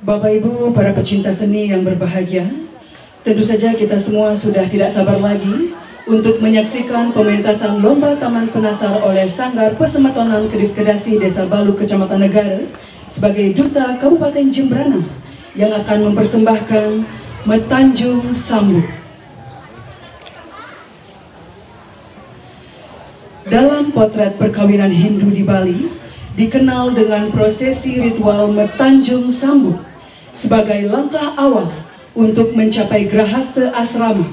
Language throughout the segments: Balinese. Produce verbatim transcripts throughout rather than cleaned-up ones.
Bapak Ibu, para pecinta seni yang berbahagia, tentu saja kita semua sudah tidak sabar lagi untuk menyaksikan pementasan Lomba Taman Penasar oleh Sanggar Pesemetonan Kedis Kedasi Desa Balu, Kecamatan Negara, sebagai Duta Kabupaten Jembrana yang akan mempersembahkan Metanjung Sambuk. Dalam potret perkawinan Hindu di Bali, dikenal dengan prosesi ritual Metanjung Sambuk sebagai langkah awal untuk mencapai grahasta asrama.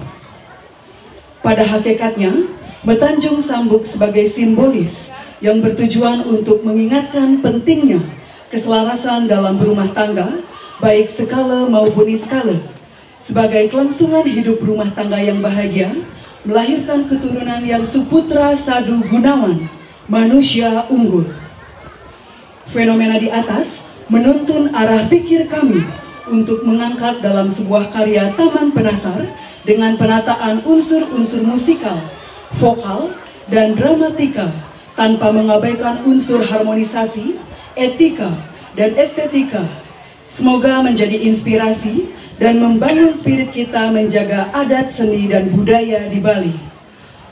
Pada hakikatnya, Metanjung Sambuk sebagai simbolis yang bertujuan untuk mengingatkan pentingnya keselarasan dalam berumah tangga, baik sekala maupun niskala, sebagai kelangsungan hidup rumah tangga yang bahagia, melahirkan keturunan yang suputra sadu gunawan, manusia unggul. Fenomena di atas menuntun arah pikir kami untuk mengangkat dalam sebuah karya Taman Penasar dengan penataan unsur-unsur musikal, vokal, dan dramatika tanpa mengabaikan unsur harmonisasi, etika, dan estetika. Semoga menjadi inspirasi dan membangun spirit kita menjaga adat, seni, dan budaya di Bali.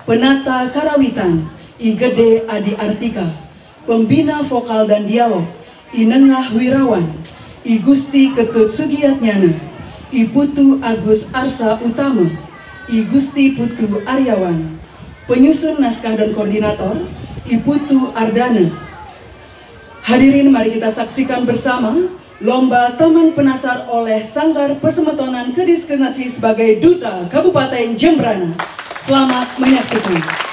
Penata karawitan, I Gede Adi Artika. Pembina vokal dan dialog, I Nengah Wirawan, I Gusti Ketut Sugiatnyana, I Putu Agus Arsa Utama, I Gusti Putu Aryawan. Penyusun naskah dan koordinator, I Putu Ardana. Hadirin, mari kita saksikan bersama Lomba Taman Penasar oleh Sanggar Pesemetonan Kedis Kedasi sebagai Duta Kabupaten Jembrana. Selamat menyaksikan.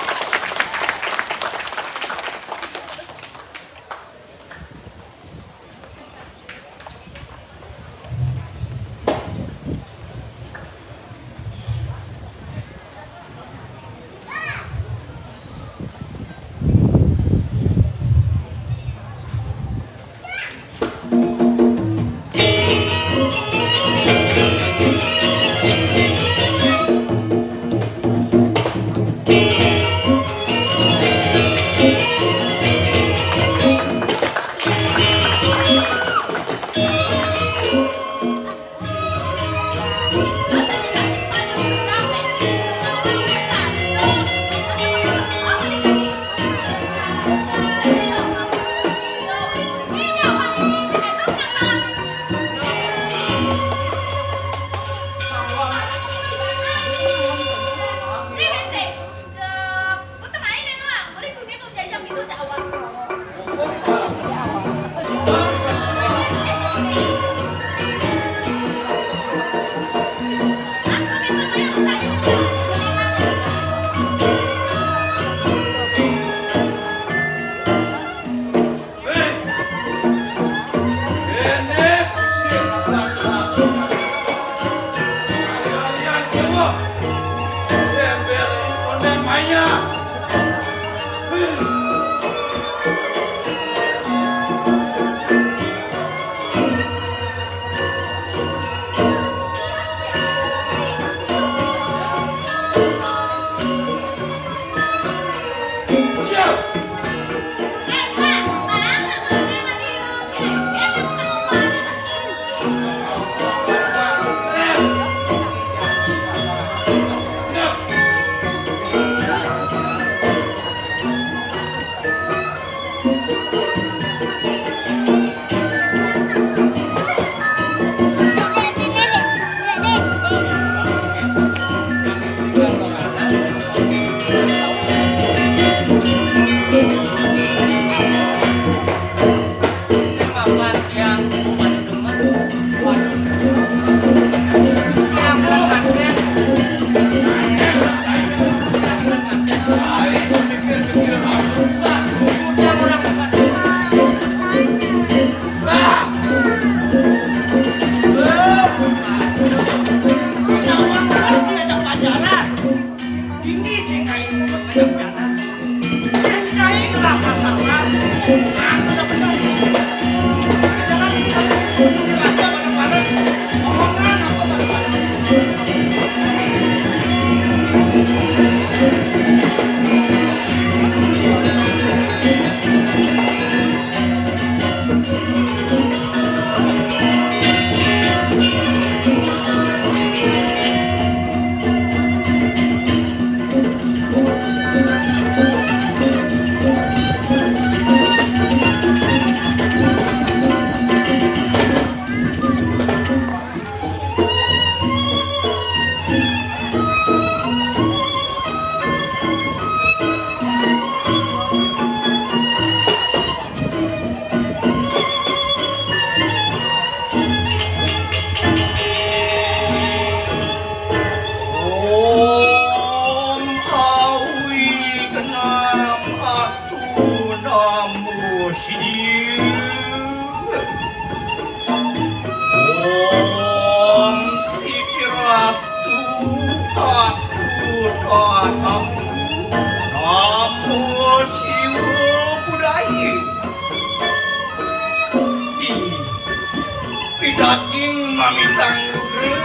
Daging mamitang lugra,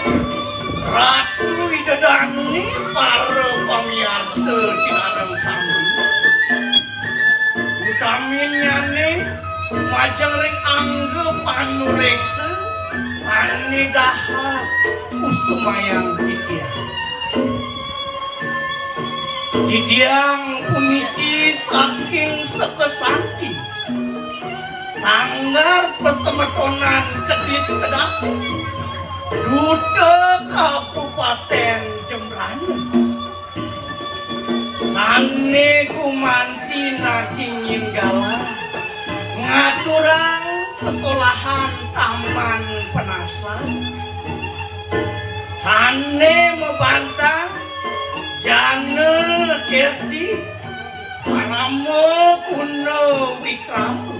Ratu Ida Dane, para pamiarsa sinareng sami. Utaminnyane majeng ring angga panureksa sane dahat kusumayang titiang. Titiang puniki saking Sekasanti, Sanggar Pasemetonan Kedis Kedasi, Duta Kabupaten Jembrana. Sane gumanti nagingin galah ngaturang sekolahan Taman Penasan. Sane mabantang Jana Kerti Parama Guna Wikrama.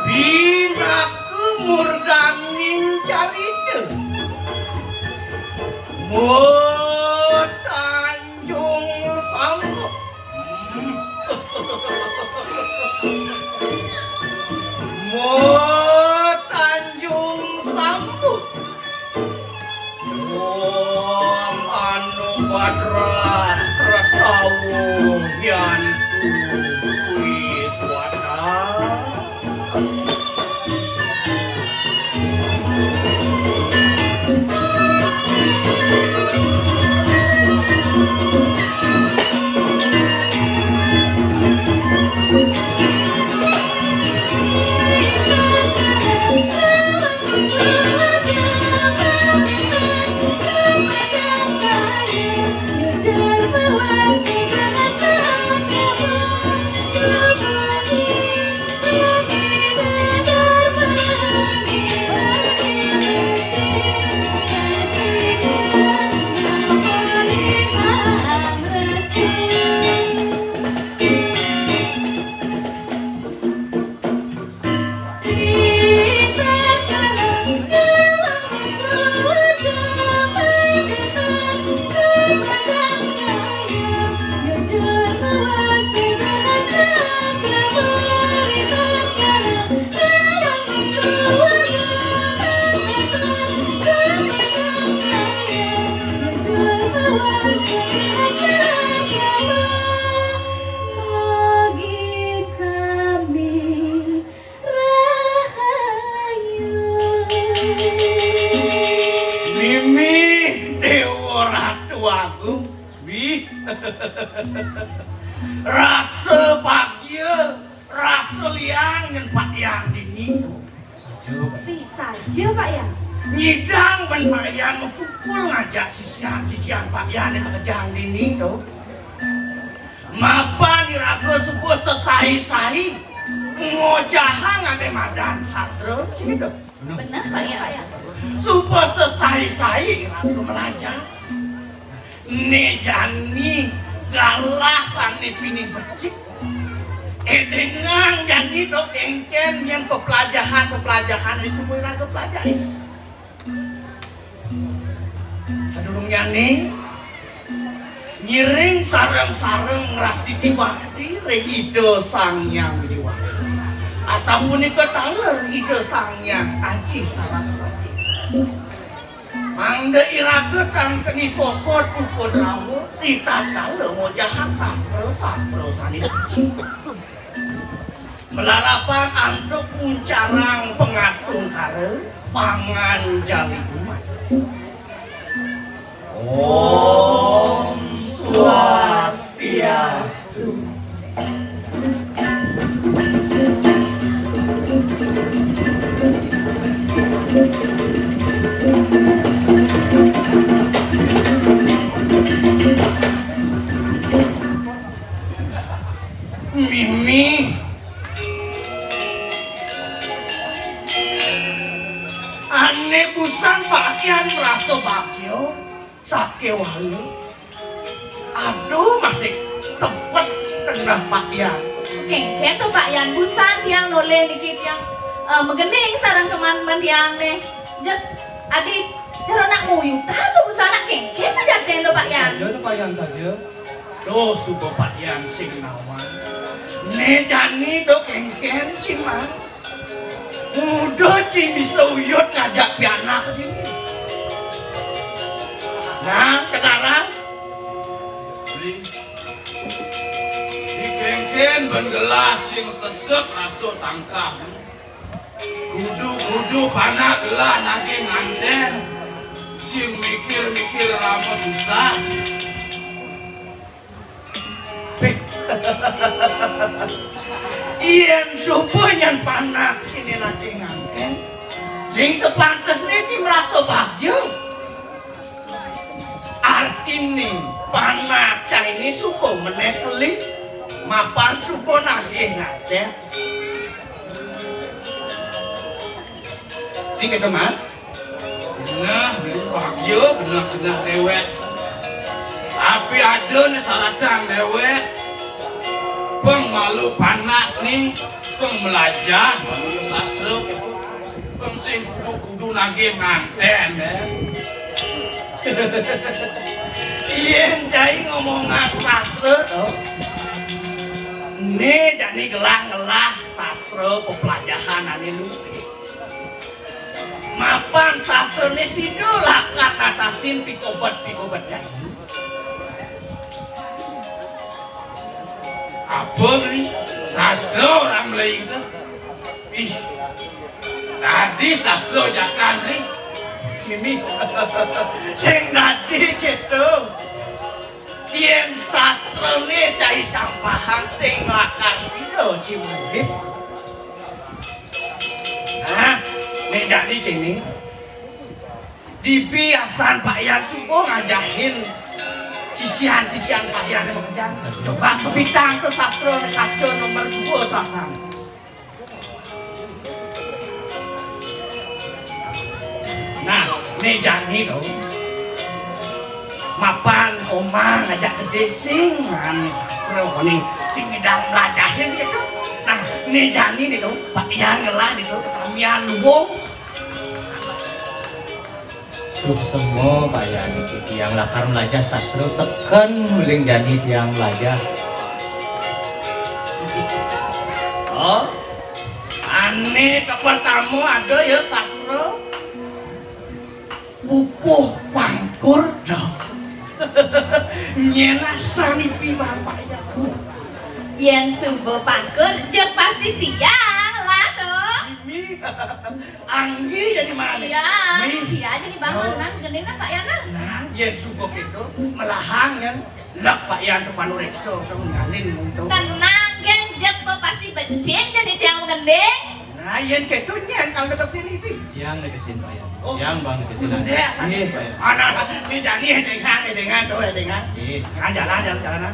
Pinaka murdaning carita. Mo Tanjung Sambut. Mo Tanjung Sambut. Om Anu Badra Kretawu Yantu Wiswata. Mimi Dewa Ratu Agung, wih. Rasa bagia, rasa liang nyen Pak Yang dini. Saja, Pak. Ri saja, Pak Yang. Nyidang ban Pak Yang mapupul ngajak sisian-sisian Pak Yang di makejang dini to. Mapan iraga suba sesai-sai ngojahang ane madan sastra, sini to. Bener, Pak Yang. Suba sesai-sai iraga malajah. Né jani galah sané pinih becik. Élingang jani to kéngkén yén peplajahan-peplajahan ané suba iraga pelajahé. Sadurungnyané ngiring sareng-sareng ngrastiti bakti ring Ida Sang Hyang Widhi Wasa. Asapunika taler Ida Sang Hyang Aji Saraswati. Mangda iraga tan keni sosot upadrawa ritatkala ngojahang sastra-sastra sané suci. Malarapan antuk muncarang pangastungkara panganjali umat. Om Swastiastu. Mimi. Ané busan bagian rasa bagya, sakéwala. Aduh, masih sempet keneh Pak Yan. Kéngkén to Pak Yan, busan tiang nolih niki tiang, eh, magending sareng teman-teman tiang nih. Jeg, adi, cara nak nguyutan to busan nak kéngkén saja to Pak Yan. Saja to Pak Yan saja. Duh, suba Pak Yan sing nawang. Né jani to kéngkén, Cimang. Udah ci bisa uyut ngajak pianak dini. Nah, sekarang beli dikengken ban gelas sing sesek rasa tangkah. Kudu-kudu panak gelah nagih nganten. Sing mikir-mikir rama susah. Yén suba nyén panak siné nagih nganten, sing sepantesné ci merasa bagja. Artiné panak cainé suba menéh keli, mapan suba nagih nganten. Sing kéto, Man? Nah, beli bagja genah-genah déwék. Tapi ada né saratang déwék. Pang malu panak né, pang melajah, malu sastra kéto. Pang sing kudu-kudu nagih nganten, eh. Yén cai ngomongang sastra to. Né jani gelah ngelah sastra pepelajahan ané luih. Mapan sastrané sida lakar natasin pikobet-pikobet cai. Apa beli? Sastra orang Melayu to? Ih, tadi sastra jakan beli. Ini sing dadi kéto. Yén sastrané cai campahang sing lakar sida ci murid. Nah, né jani kéné. Dibi asan Pak Yan suba ngajahin sisian-sisian Pak Yan makejang. Coba kepitang to sastra kaca nomor dua to asan. Nah, né jani to. Mapan omah ngajak gedé sing mané sastra koné sing ngidang mlajahin kéto. Nah, né jani né to, Pak Yan ngelah né to, kesamian luwung. Suksma Pak Yan niki tiang lakar mlajah sastra seken uling jani tiang mlajah. Oh, ané kapertama ada ya sastra pupuh pangkur dong. Nyén asan ipi Bapak ya. Yén suba pangkur, jeg pasti tiang lah to. Ini. Anggi jadi mana? Iya, Mi. Iya jadi bangun, Pak Yan nah. Nah, yén suba kéto, melahang yén. Lek Pak Yan to panuréksa, to ngalin to. Tenang, gén, jeg pasti becik jadi tiang gending. Nah, yén kéto nyén kal deketin ipi. Tiang deketin Pak Yan. Oh. Tiang bang deketin. Sudah, nggih, Pak Yan. Anak, né jani dengan, dengan to, dengan. Nggih. Nah, jalan, jalan, jalan.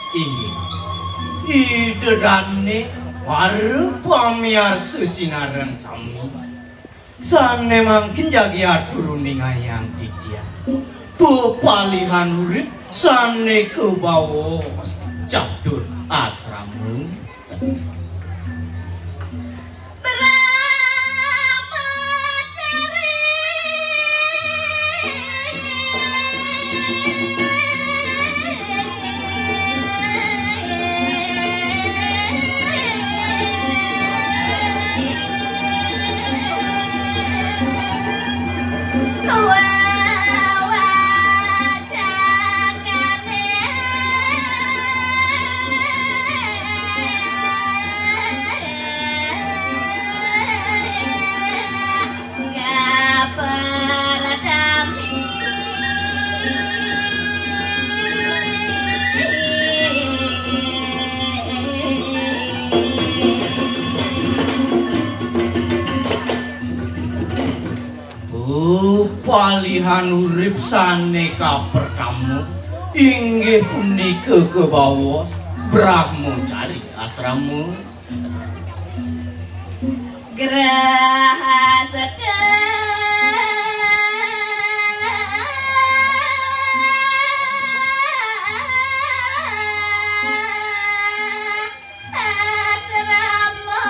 Inggih. Ida dané para pamiarsa sinareng sami. Sané mangkin jagi atur uningayang titiang. Pepalihan urip sané kabaos catur asrama. Palihan urip sané kapertama inggih punika kabaos Brahmacari asrama. Grahasta asrama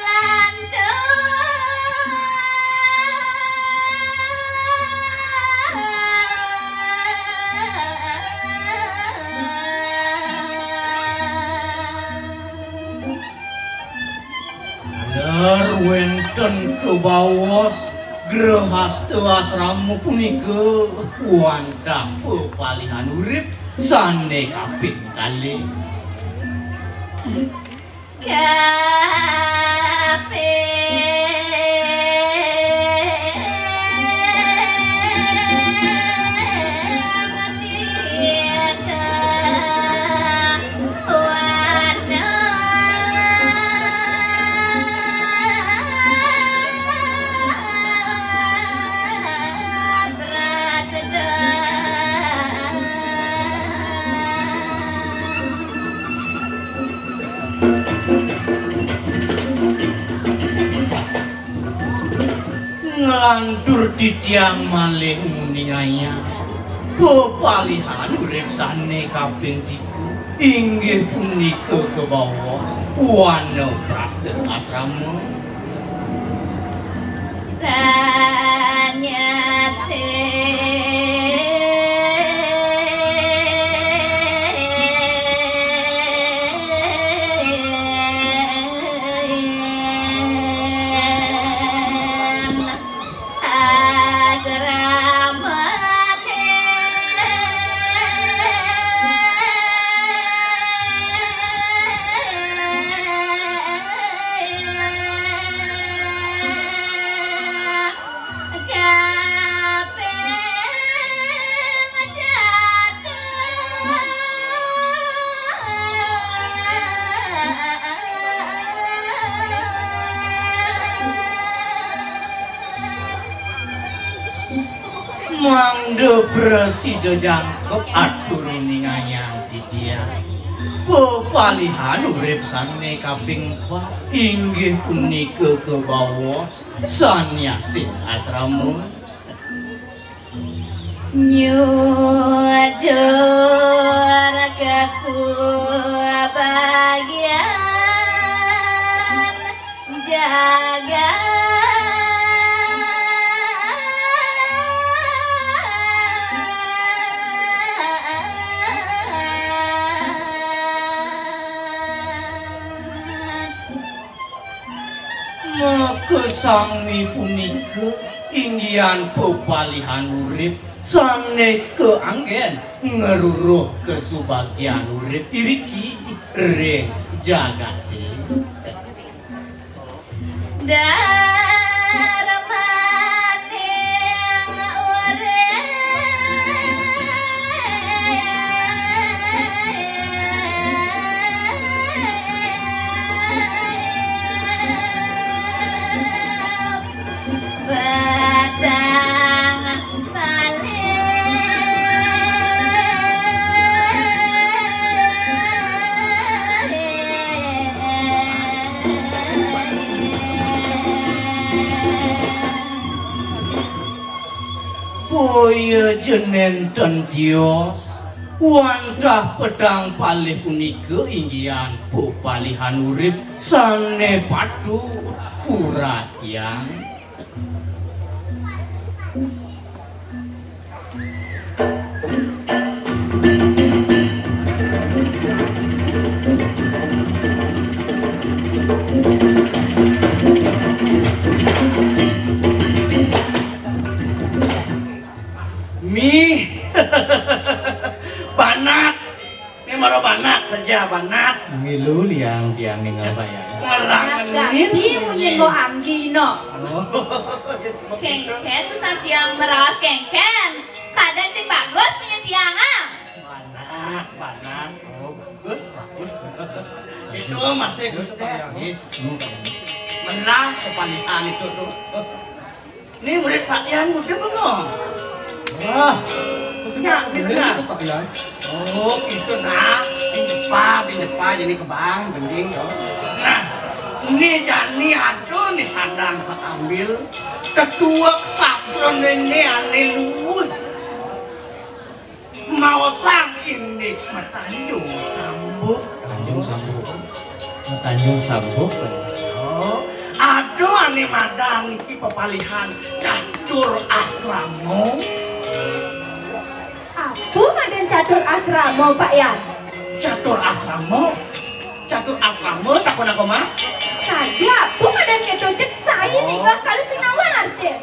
lantung. Ler wénten kabaos grahasta asrama punika wantah pepalihan urip sané kaping kalih. Kaping tiga. Nglantur titiang malih nguningayang pepalihan urip sané kaping tiga, inggih punika kabaos wanaprasta asrama. Sanyasih. Mangda prasida jangkep atur nguningayang titiang. Pepalihan urip sané kaping pat inggih punika kabaos sanyasih asrama. Nyujur kasubagian jagat. Makasami punika inggihan pepalihan urip sané kaanggén ngruruh kasubagian urip iriki ring jagaté. Darmaning urip. Batang paling. Boya ja nénten tios, wantah petang palih punika inggihan pepalihan urip sané patut uratian. Mih. Banat. Ini mara banat saja, banat. Milu liang tiang ningal bayar. Ngalang. Nah, ganti munyin mo anggi, no. Oh. Kénkén, bisa tiang meraos kénkén. Kadén sing bagus munyin tiang, ah. Banat, banat. Oh, bagus, bagus. Itu masih bagus. Yes. Menang kepalitan itu tuh. Né murid Pak Yan, murid bengong. Wah, maksudnya, bener, Pak Yan. Oh, gitu, nah. Pinjepa, pinjepa, jadi kebang, bening, to. Nah, né jani ada né sandang keambil. Ketua sastra né ané luwih. Maosang indik matanjung sambuk. Tanjung sambuk. Matanjung sambuk. Oh, ada ané madan iki pepalihan catur asrama. Apa madan catur asrama, Pak Yan? Catur asrama? Catur asrama, takon aku, Mak? Saja, apa madan kéto cék sai ninggah kala sinawan artin.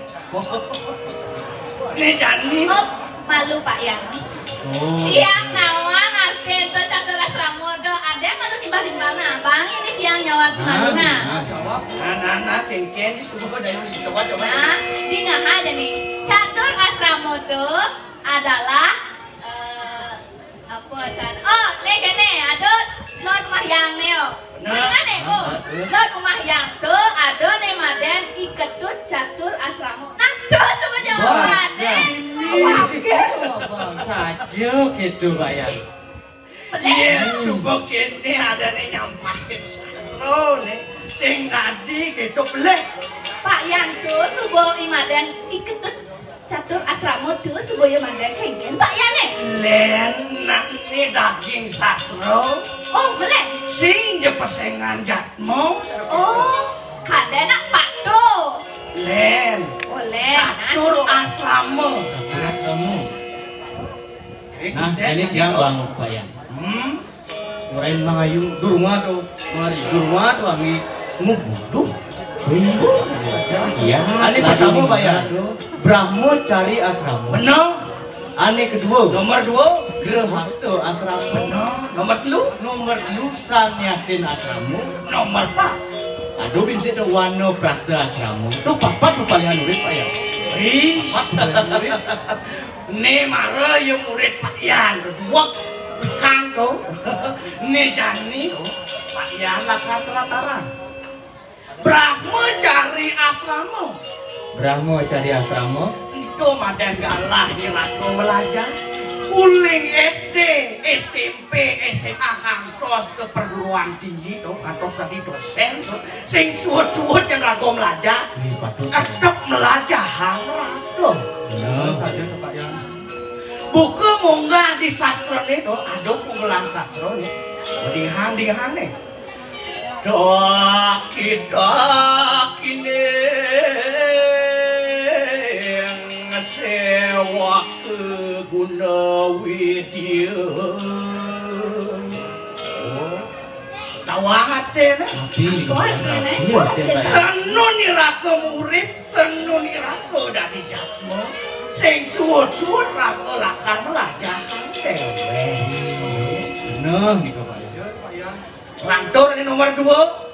Né jani. Oh, malu, Pak Yan. Oh. Tiang nawang artin to catur asrama to. Ada malu timbal-timbal nah. Bang, ini tiang nyawab semalu nah. Nah, nah, nah, kéngkén, coba, coba, coba. Nah, dingeh aja nih. Catur asrama to adalah, eh, apa san? Oh, né kéné, ada Lor Mahyang né, oh. Bener. Bener né, oh. Lor Mahyang to ada né madan I Ketut catur asrama. Nah, to sama jawabané. Wah, ini. Wah, saja gitu, Pak Yan. Pelih. Yén suba kéné adané nyampahin sastra né. Sing dadi kéto pelih. Pak Yan to suba I madan I Ketut catur asrama to suba ya madan kéngkén, Pak Yan, eh? Lén, nak né daging sastra. Oh, boleh. Sing ja pesengan jatma. Oh, kadén nak patuh. Lén. Boleh. Catur asrama. Asrama. Nah, ini dia bang, Pak Yan. Hmm? Orang mangayung, durunga to, mari, durunga to anggi ngubuduh. Iya. Ané pertama, Pak Yan. Brahmacari asrama. Bener. Ané kedua. Nomor dua. Grehasta asrama. Bener. Nomor telu. Nomor telu, sanyasin asrama. Nomor empat. Aduh, bimsik to wanaprasta asrama. To papat pepalihan urip, Pak Yan. Ih. Papat pepalihan urip. Né mara ya murid Pak Yan, wek, tekan to. Né jani to, Pak Yan lakar telataran. Brahmacari asrama. Brahmacari asrama. Ento madan galah nyeraka belajar. Uling S D, S M P, S M A, kantos ke perguruan tinggi to, kantos dadi dosén to. Sing suud-suud nyén raga mlajah. Ih, patut. Tetep mlajahang raga. Bener saja to, Pak Yan. Buka munggah di sastrané to, ada punggelan sastrané. Dihang-dihangé. Dak idak ining séwak guna widya. Oh. Tawang aténé. Tapi kuat aténé. Kuat aténé. Senun iraga murid, senun iraga dadi jatma. Sing suud-suud raga lakar mlajahang déwék. Bener nika, Pak Yan. Lantur ané nomor dua.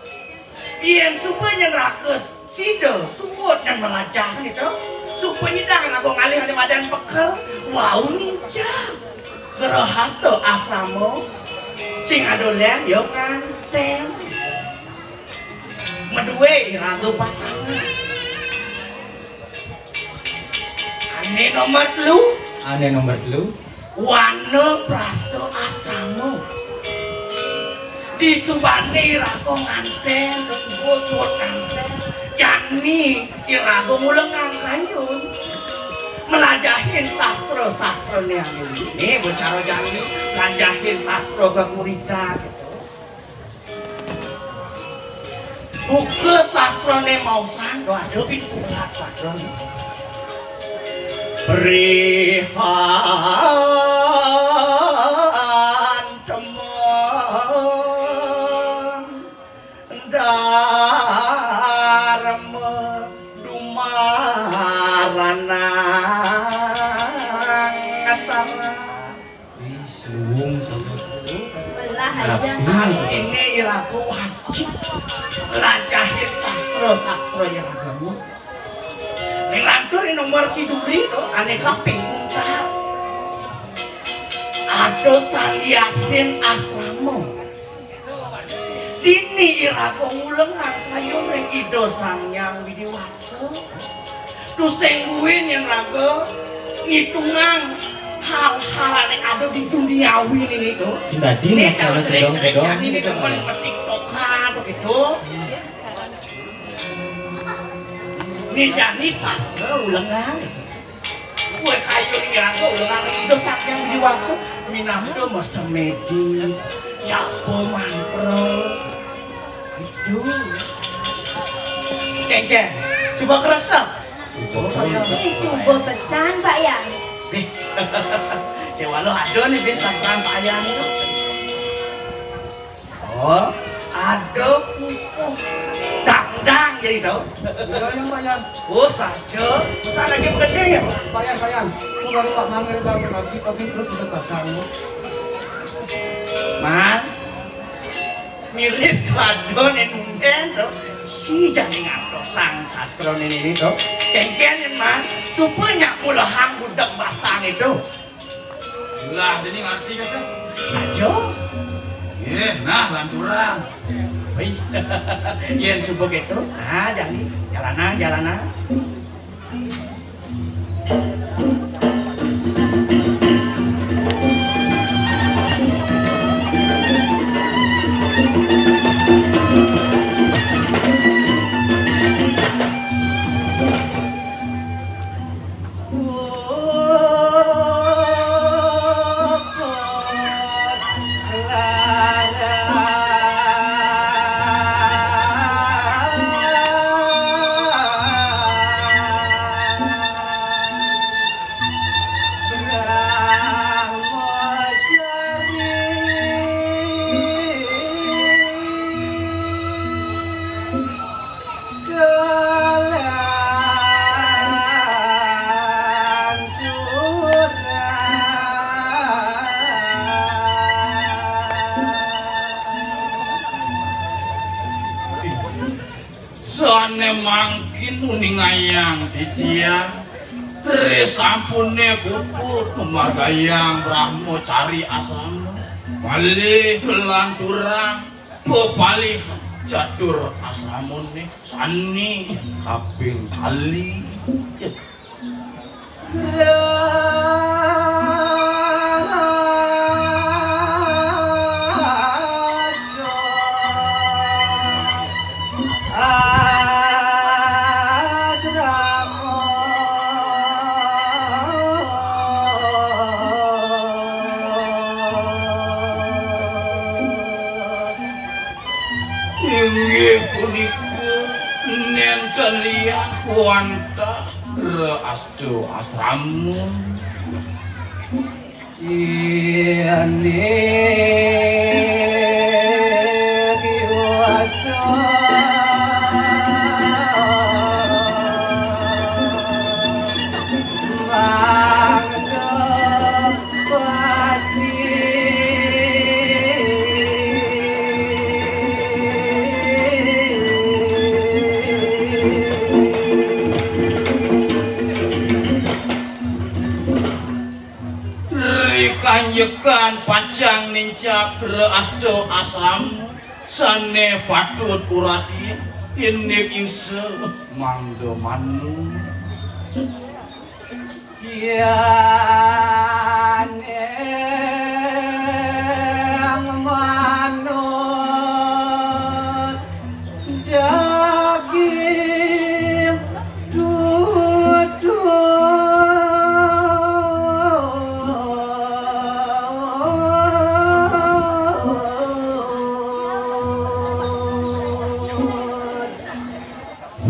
Yén suba nyén raga sida suud nyén mlajah nika, suba nyidang raga ngalih ané madan pekel, wau ninjang. Grehasta asrama, sing ada lén ya ngantén. Madué iraga pasangan. Ané nomor telu. Ané nomor telu. Wanaprasta asrama. Disubané iraga ngantén, suud-suud ngantén. Jani iraga mulengang kayun. Mlajahin sastra-sastrané ané. Né bicara jani, mlajahin sastra kakuritan. Buka sastrané maosang, to ada bit buka sastrané. Prihan temen dharma dumaranang asara. Wis, luwung sampai. Belah aja. Artiné iraga wajib mlajahin sastra-sastra iraga. Ning lantur ing nomor siduri to, ané kaping untat. Ada sanyasin asrama. Dini iraga ngulengang kayun ring Ida Sang Hyang Widi Wasa. Sing kuwi yen raga ngitungang hal-hal ane ada di duniawi niki to. Sing dadi ini masalah kalau jedong-jedong. Ini demen metik toka to gitu. Ini jani sastra ulengan. Kowe kayu iki aku ulengan itu saking diwasa minangka mesemedi, jago mantro. Itu. Kengkeng, coba kresep. Ih, subuh pesan, Pak Yan. Nih. Cewek lo ada nih, bin sastran Pak Yan itu. Oh, ada pupuh dangdang jadi tahu. Iya, iya, Pak Yan. Oh, saja. Pesan lagi bekerja ya? Pak Yan, Pak Yan. Kok baru Pak Mangir bangun lagi, pasti terus kita pasang. Man, mirip kado nek nungken to. Si jane ngantosang sastra nene ini to. Kengken, Man, supaya nyak mulehang budek basang itu. Lah, jadi ngerti kata? Saja. Iya, nah, lanturan. Wih, yen subuh gitu, nah, jadi jalanan, jalanan. Sane mangkin uningayang titiang, ri sampune puput pemargayang brahmacari asrama, malih lanturang pepalih catur asramane sani kaping kalih. Inggih punika nenten liyan wantah Reastu Asrama. Ini biasa mangda pasti. Rikanjekan pacang nincap Reastu Asrama sane patut urati indik yusa mangda manut. Yan ing manut daging tutur.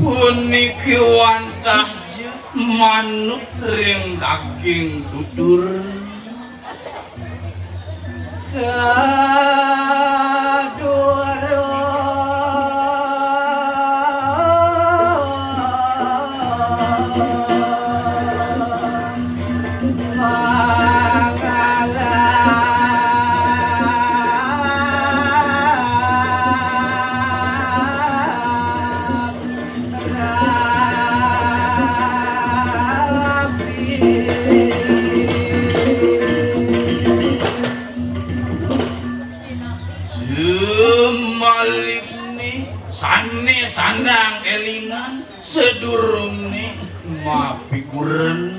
Puniki wantah ja manut ring daging tutur. Sadurung mangalap Semalihne sane sandang elingan sadurungne Mapikuren.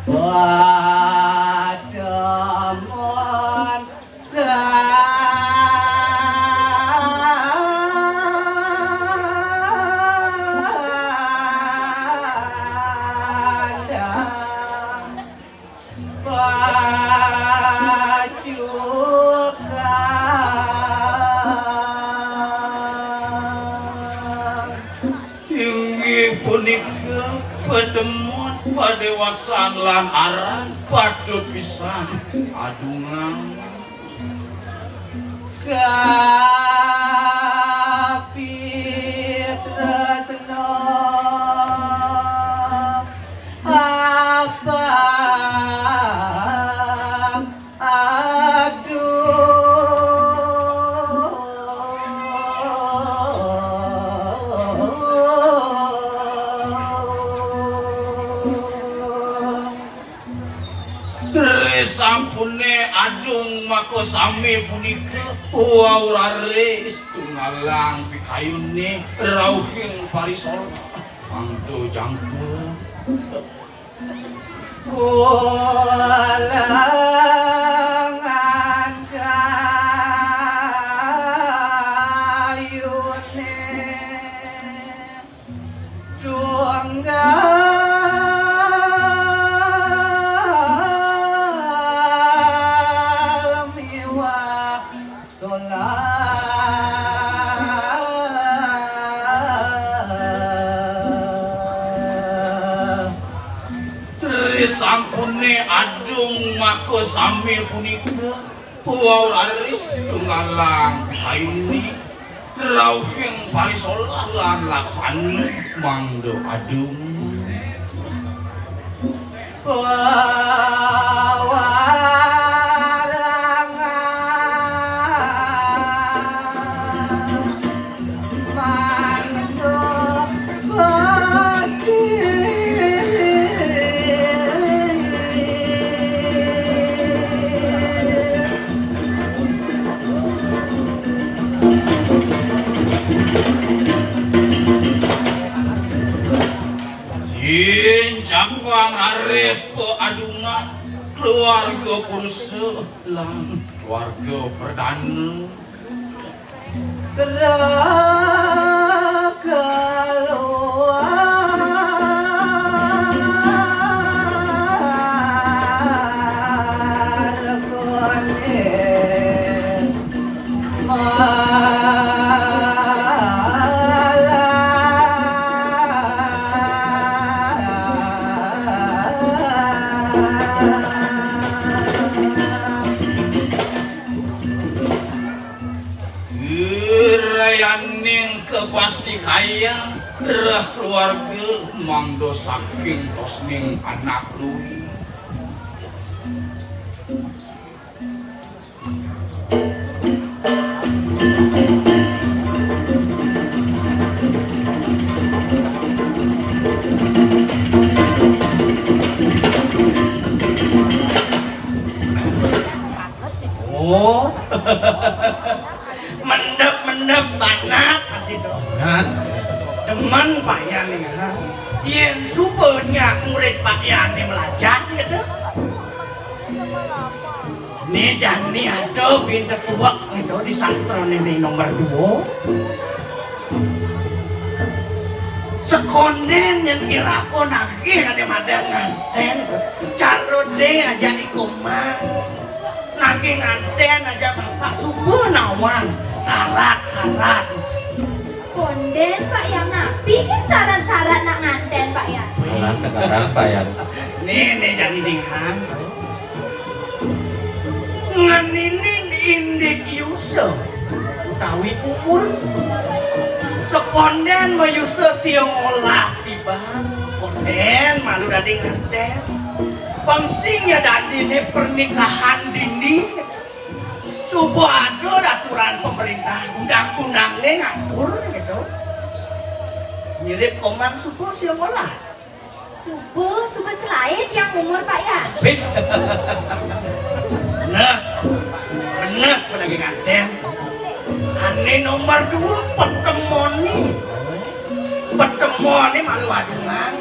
Patemon sandang pacukan. Inggih punika patemon padéwasan lan aran patut pisan adungan. Kapitresna abang aduh. Risampuné adung makasami punika, wau raris tunggalang pikayuné rauhing parisolah. Mangda jangkung. Ulangan kayuné tunggal miwah solah. Risampuné adung makasami punika, wau raris tunggalang pikayuné rauhing parisolah lan laksana mangda adung. Wewarangan mangda bati. Yen cangkang raris paadungan keluarga purusa lan keluarga perdana. Keluarga Rayaning kapastikayang rah keluarga mangda saking tosning anak lui. Oh. Mendep-mendep banget masih to. Banget. Demen Pak Yan nih, ha. Yen suba nyak murid Pak Yan nih melajah gitu. Né jani ada bintang tuak gitu di sastra né nomor dua. Sekondén yang iraga nagih ada madang nganten, calon dé aja ikomang. Nagih nganten aja bapak suba nawang syarat-syarat. Kondén Pak Yan, napi kin syarat-syarat nak nganten Pak Yan? Alah, tegarang Pak Yan. Né, né jani dinghan. Ngeninin indik yusa utawi umur. Sekondén mayusa sia ngolah tiban, kondén malu dadi nganten. Pang sing ya dadiné pernikahan dini. Suba ada aturan pemerintah, undang-undangné ngatur gitu. Mirip komang suba sia ngolah. Suba, suba selaé tiang umur, Pak Yan. Pih. Nah, bener pada nganten. Ané nomor dua, petemoné. Petem Moné malu adungan.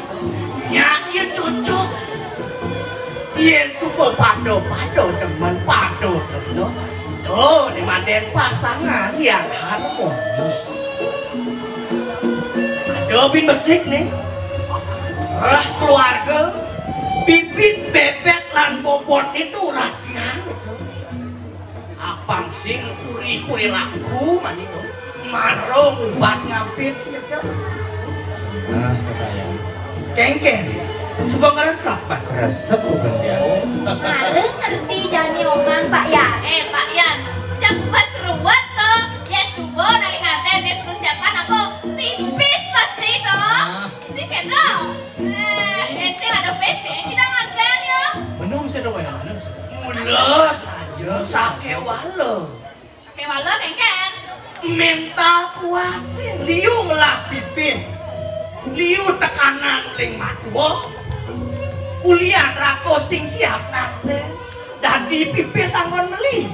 Nyak ya cocok. Yén suba pada-pada demen, pada tresna. Tuh, né mandén pasangan yang harmonis. Ada bin besik nih. Lah keluarga, bibit bébék lan bobot itu ratian. Apang sing kuri-kuri laku mani to. Marung ubat ngampit. Nah, kata ya. Kéngkén. Suba ngresep, Pak. Resep bukan dia. Arep ngerti jani omang, Pak Yan. Eh, Pak Yan, cek pas ruwet to. Ya suba nang nganten dia persiapan aku pipis pasti to. Ah. Si Kendal. Eh, Encil ada pipis kita nganten ya. Menung sih to, Pak Yan, menung sih. Mula saja sakéwala. Sakéwala kéngkén. Mental kuat sih. Liu ngelah pipis. Liu tekanan ling matua. Kuliah raga sing siap nganten. Dadi pipis anggon meli.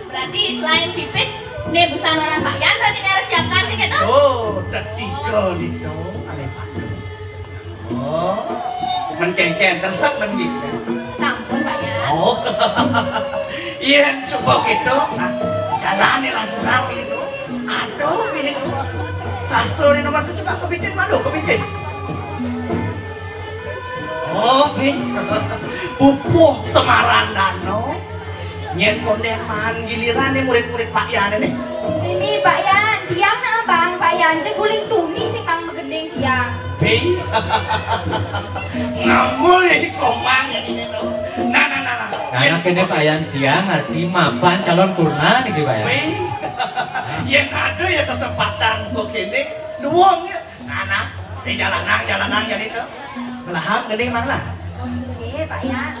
Berarti selain pipis, né busana Pak Yan berarti harus siapkan sih gitu. Oh, tetika nito, alé padu. Oh, men kéngkén, resep men gitu. Sampun, Pak Yan. Oh, yén suba gitu, nah, jalané lah kurang gitu. Aduh, ini sastra ini nomor tujuh, Pak, kepiting malu, kepiting. Oh, nih. Pupuh Semarandana. Nyén kondén maan gilirané murid-murid Pak Yan ini. Ini Pak Yan, tiang nah Bang, Pak Yan, cek guling tuni sing Bang magending tiang. Hei. Ngambul ini komang ya ini tuh. Nah, nah, nah, nah. Nah, nah, kene Pak Yan tiang ngerti mapan calon kurna niki, Pak Yan. Hei. Yén ada ya kesempatan kok kene, nuwung ya. Nah, nah, di jalanang, jalanang jadi tuh. Melahap gede mah lah. Oke, Pak Yan.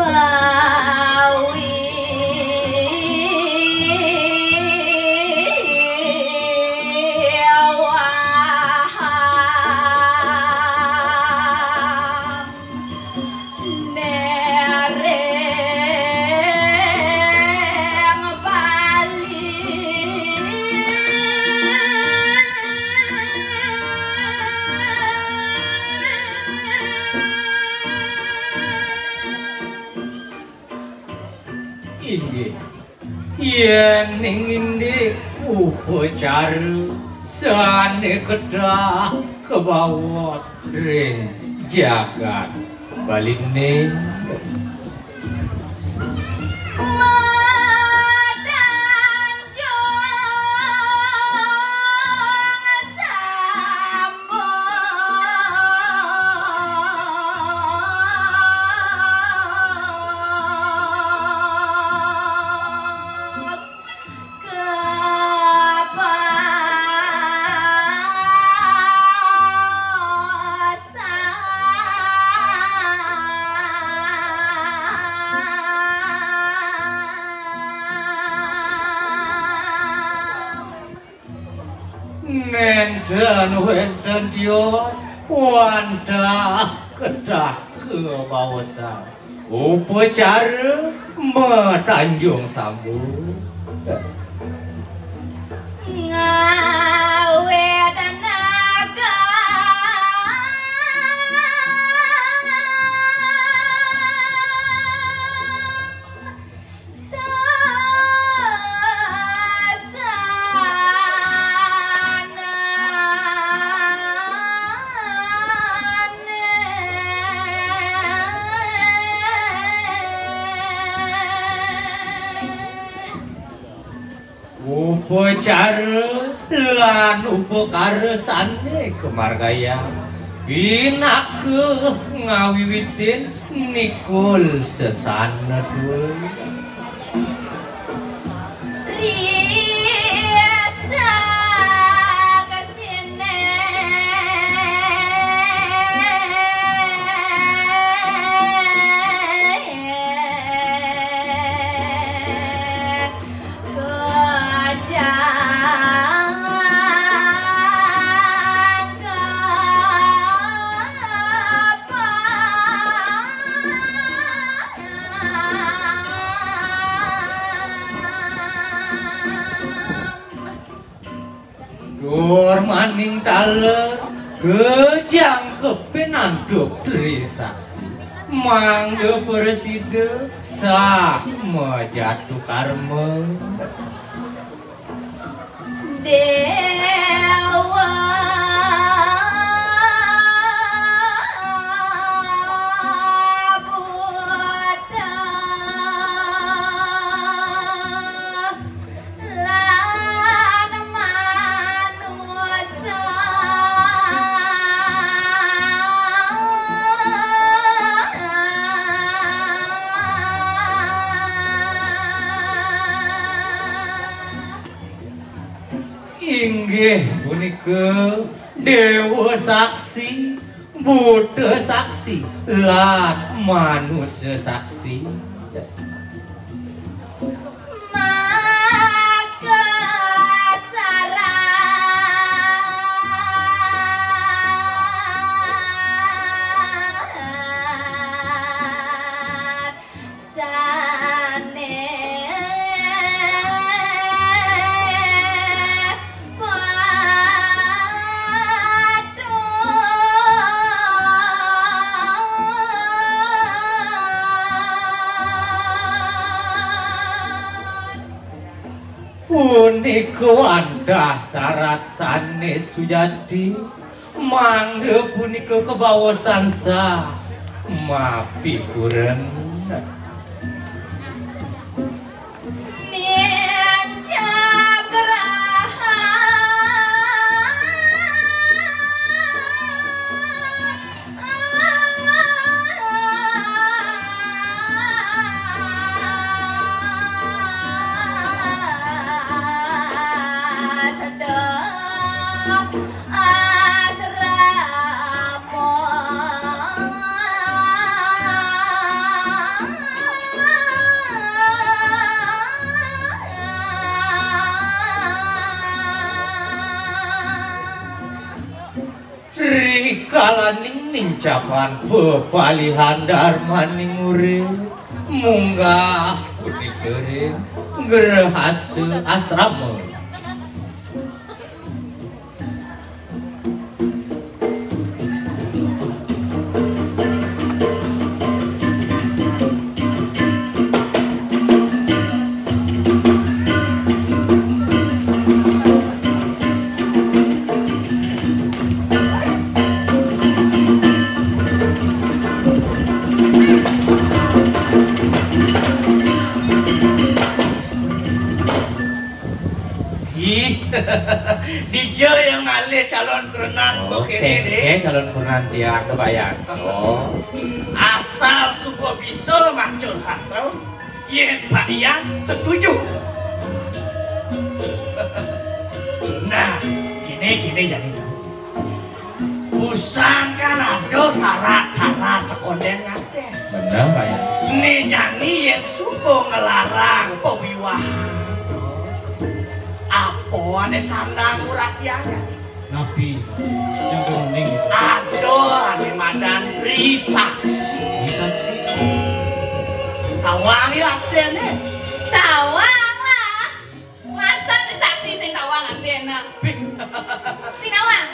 Bawi wahang nereng Bali. Inggih. Yén ing indik upacara sané kedah kabaos ring jagat Baliné. Madanjung sambut. Kapasan. Nénten wénten tios wantah kedah kabaosan. Upacara matanjung sambut. Ngawé tenaga. Upacara lan upakara sané kamargiang pinaka ngawiwitin nikul sesana tuwin. Riasa kasiné. Gur maning taler, kejangkepin antuk Tri Saksi. Mangda prasida sah majatu karma. Déwa Buddha lan manusa. Inggih punika Déwa Saksi, Buddha Saksi, lan Manusa Saksi. Maka sarat sané patut. Punika wantah sarat sané sujati, mangda punika kabaosan sah mapikuren. Ning cagraha Srikalaning nincapan pepalihan darmaning urip, munggah punika ring grehasta asrama. Ih, dija yang ngalih calon kurenan? Oh, kéné, Dé? Calon kurenan tiang, Pak Yan. Oh. Asal suba bisa maca sastra, yén Pak Yan setuju. Nah, kéné, kéné jani. Pusangkan ada sarat-sarat sakondén ngatén. Bener, Pak Yan. Né jani yén suba nglarang pawiwahan, apa ané sandang uratian? Napi? Yang kuning. Ada ané madan Tri Saksi. Tri Saksi. Tawang ya aténé. Tawang lah. Masa Tri Saksi sing tawang aténé? Sinawang.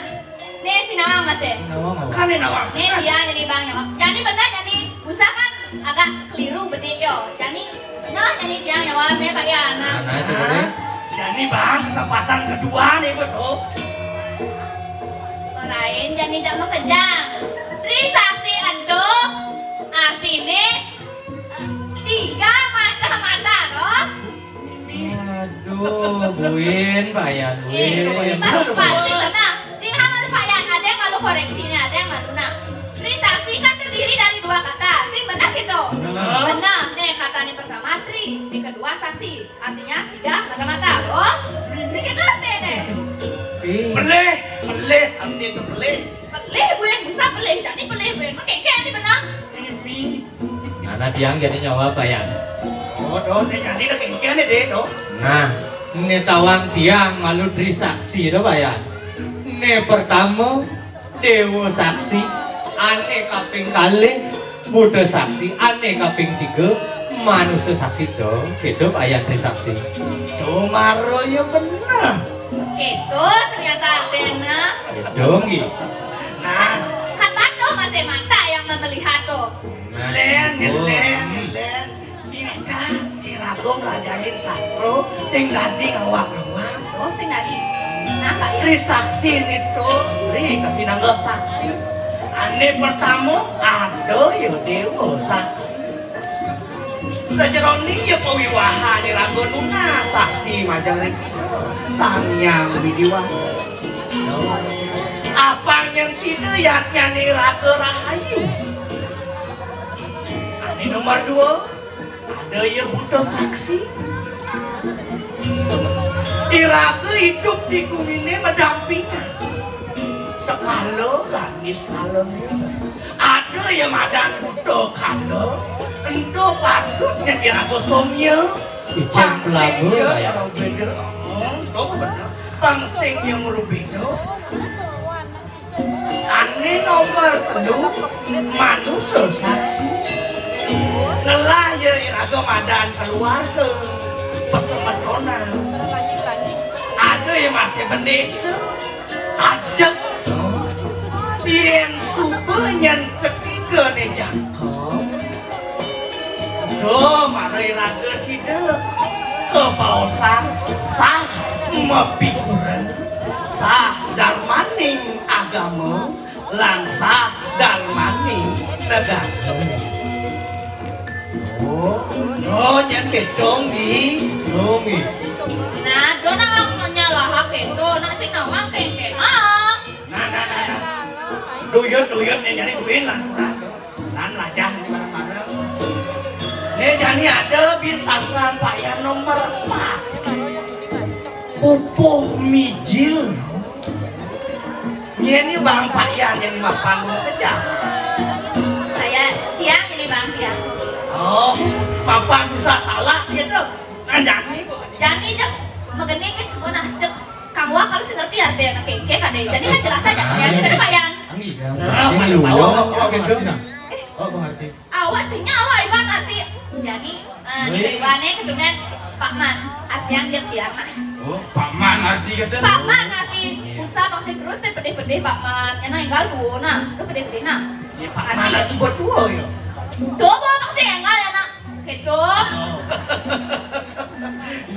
Nih, sinawang, Mas, é. Sinawang apa? Kan nawang. Nih, dia jadi bang ya, Pak. Jadi bener, jadi usaha kan agak keliru bedik yo. Jadi, nah, jadi tiang ya, Pak, nih, Pak, ya, nah. Nah, nah, itu boleh. Jadi, Bang, kesempatan kedua nih, betul. Orain, jadi jak makejang. Tri Saksi ento, artiné, eh, tiga mata-mata, loh. Aduh, buin, Pak Yan, buin. Eh, Pak Yan, Pak Yan, sih tenang. Di hang ada Pak Yan, ada yang malu koreksi nih, ada yang malu. Nah, Tri Saksi kan terdiri dari dua kata, sih benar gitu? Benar. Benar. Nih, kata ini pertama Tri, ini kedua Saksi. Artinya tiga mata-mata. Oh, sih gitu sih nih. Pelih, pelih, artinya itu pelih. Pelih, buin, bisa pelih, jadi pelih, buin. Mungkin kayak ini benar. Mimi. Anak tiang jadi nyawa apa ya? Oh, doh, né jani dah kéngkén né, Dé, doh. Nah, né tawang tiang malu Tri Saksi doh, Pak Yan. Né pertama, Déwa Saksi, ané kaping kalih, Buddha Saksi, ané kaping tiga, Manusa Saksi doh. Gitu, Pak Yan, Tri Saksi. Tuh, maro ya bener. Itu ternyata artinya. Dong, gitu. Nah, kan Batu masih mata yang memelihat tuh. Lén, lén, lén. Ini kan si Rago ngelajarin sastra sing dadi ngawang-ngawang. Oh, sing dadi. Nah, Pak, ya. Ri saksi nitu, ri kasinangga saksi. Ané pertama, ada ya déwa saksi. Sajeroning ya pawiwahan iraga nunas saksi majeng ring Sang Hyang Widi Wasa. Apang yén sida yatnyané iraga rahayu. Ané nomor dua, ada ya buta saksi. Iraga idup di guminé madampingan. Sekala lan niskala. Ada ya madan buta kala, ento patut nyang iraga somya. Ijab pelaga, ya. Rubeda. Oh, bener. Pang sing ya ngrubeda. Ané nomor telu, manusa saksi. Ngelah ya iraga madan keluarga, pesemetonan. Ada ya masih bendesa, ajeg. Yén suba nyén ketigané jangkep, duh, mara iraga sida kabaosan sah mapikuren, sah darmaning agama, lan sah darmaning negara. Oh, oh, nyén kéto, Ngi. Oh, Ngi. Nah, do nak nyalaha kéto, nak sing nawang kéngkénang. Nah, nah, nah, nah. Duyut-duyut né jani buin lan. Lan lajah né bareng-bareng. Né jani ada buin sastran Pak Yan nomor empat. Pupuh mijil. Nyén ni Bang Pak Yan nyén mapan kejam. Saya tiang ini Bang tiang. Oh, mapan bisa salah gitu. Nah, jani. Jani jek mageni ké semua nah jek Kang Wak kalau sing ngerti ya, ada yang kéngkén ada. Jadi kan jelas aja. Ya, jadi Pak Yan. Anggi. Nah, Pak Yan. Oh, oh, gitu. Eh, oh, mengerti. Awak sing nyawa iban arti. Jadi, eh, wih. Ibané keturunan Pak Man. Artian dia tiang nah. Oh, Pak Man arti kata. Pak Man arti. Iya. Usah pasti terus téh pedih-pedih Pak Man. Yang nang énggal dua nah. Lu pedih-pedih nah. Ya, Pak Man arti sebut dua ya. Dua apa sih énggal ya nak? Kéto.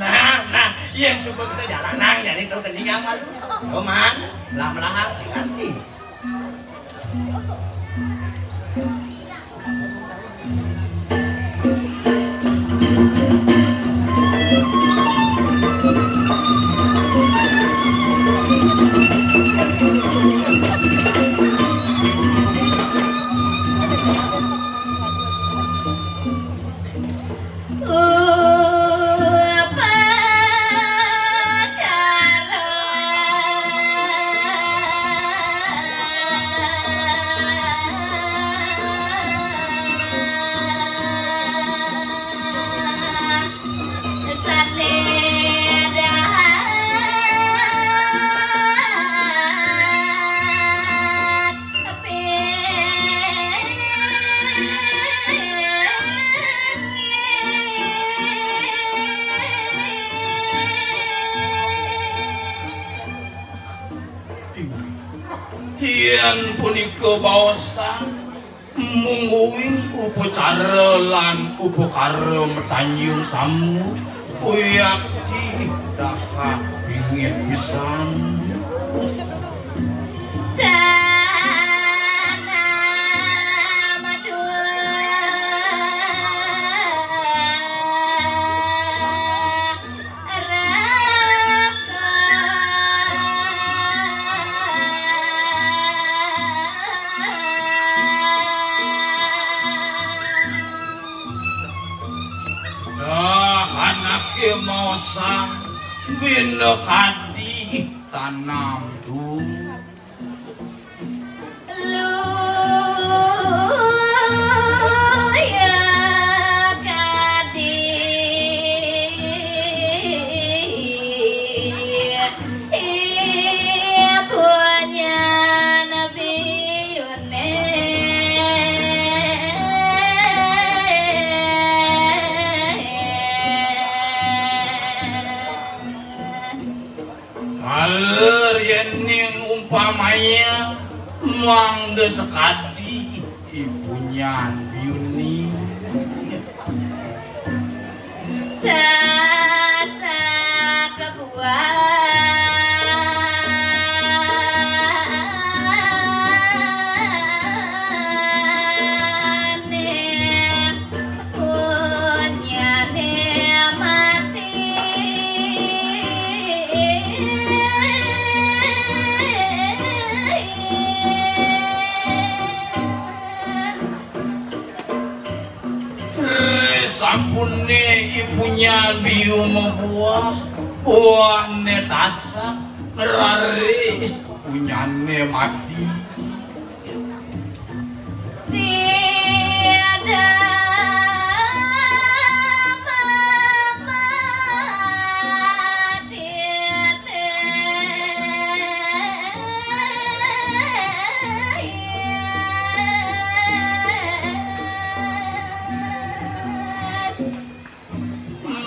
Nah, nah, yén suba kita jalanang, jadi to kenyang malu. Roman, lah melahar sing ngerti. Yén punika baosan, mungguing upacara lan upakara matanjung samu, uyakti dahak bingit pisan. Dah anaké maosang bina kadi tanam tu. Ler yéning umpamanya mangda sakadi ipunyan biuni. Dasa kebuah Sampuné ipunyan biu mabuah, buahné tasak, ngraris, punyané mati.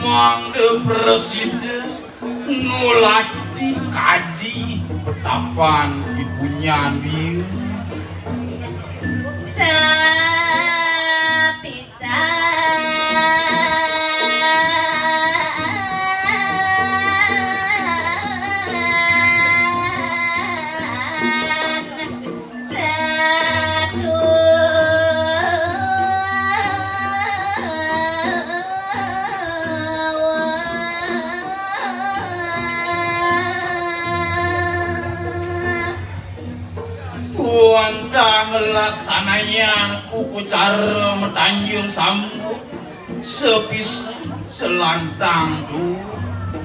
Mangda prasida ngulati kadi petapan ipunyan biu. Sapisan Wantah nglaksanayang upacara matanjung sambut sapisan salantang tu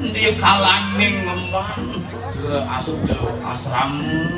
di kalaning ngemban Gre Asta Asrama.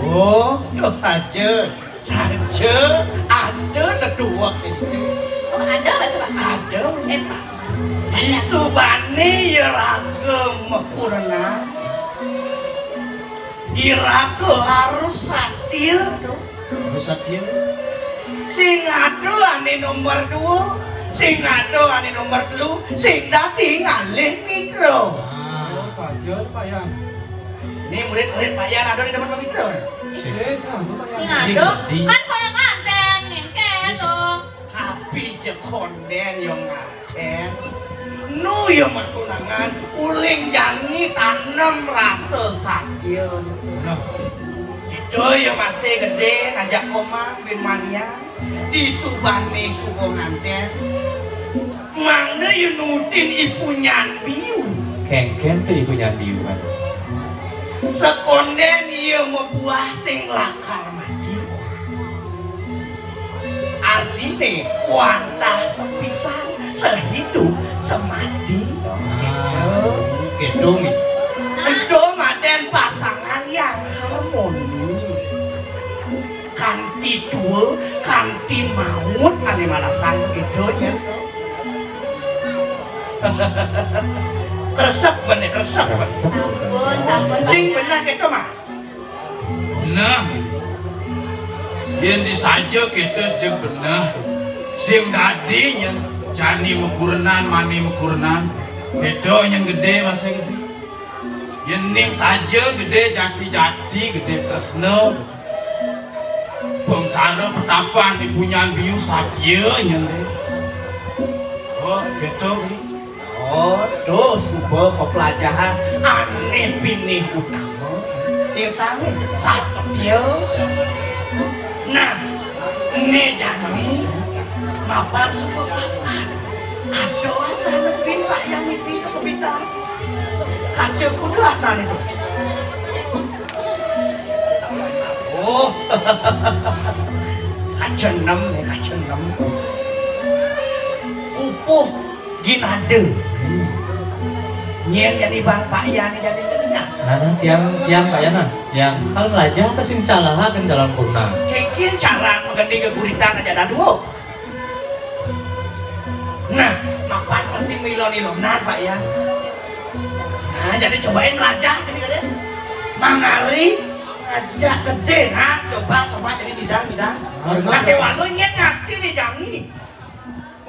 Oh, tuh saja. Saja ada teduwek itu. Oh, ada, Mas, Pak? Ada. Eh, Pak. Disubane ya raga makurenan. Iraga harus satia. Harus satia. Sing ada ane nomor dua, sing ada ane nomor telu, sing dadi ngalih mitra. Ah, saja, Pak Yan. Ini murid-murid Pak Yan ada di depan pemikir. Sing. Eh, sama Pak Yan. Sing ada. Sing. Kan kono nganten, ngengke to. Tapi cek konden yo nganten. Nu yo metunangan, uling jani tanem rasa satia. Nah. Kita yo masih gede, ngajak komang bin mania. Disubane suba nganten. Mangda ya nutin ipunyan biu. Kengken to ipunyan biu kan. Sekonden iya mabuah sing lakar mati. Artine wantah sepisan, sehidup semati. Ah, gitu. Ento maden pasangan yang harmonis. Kanti tua, kanti maut ane malasan gitu ya. Kresep bene, kresep. Kresep. Sampun, sampun. Sing beneh gitu mah. Nah, yen disaja kita sing beneh. Sing dadi nyen jani mekurenan, mani mekurenan. Beda nyen gede masing. Yen ning saja gede jati-jati, gede tresna. Bangsara petapan ipunyan biu satia nyen deh. Oh, gitu. Oh, tuh suba pepelajaran ane pinih utama. Tirtane satia. Nah, ne jani mapan suba papan. Ada asane pin Pak Yang iki kepitang. Kaca kudu asal itu. Oh. Kaca enam ya, kaca enam. Upuh ginade. Nyén jadi Bang Pak Yan jadi tengah. Nah, tiang, tiang Pak Yan, nah. Tiang, kalau melajah apa sing calahaken dalam purna? Kengkin cara menggendi geguritan aja dah dulu. Nah, mapan masih milon-ilonan, Pak Yan. Nah, jadi cobain melajah jadi kalian. Mangari ngajak gedé, nah, coba, coba jadi bidang, bidang. Harga Pakai walu nyén ngerti nih jangi.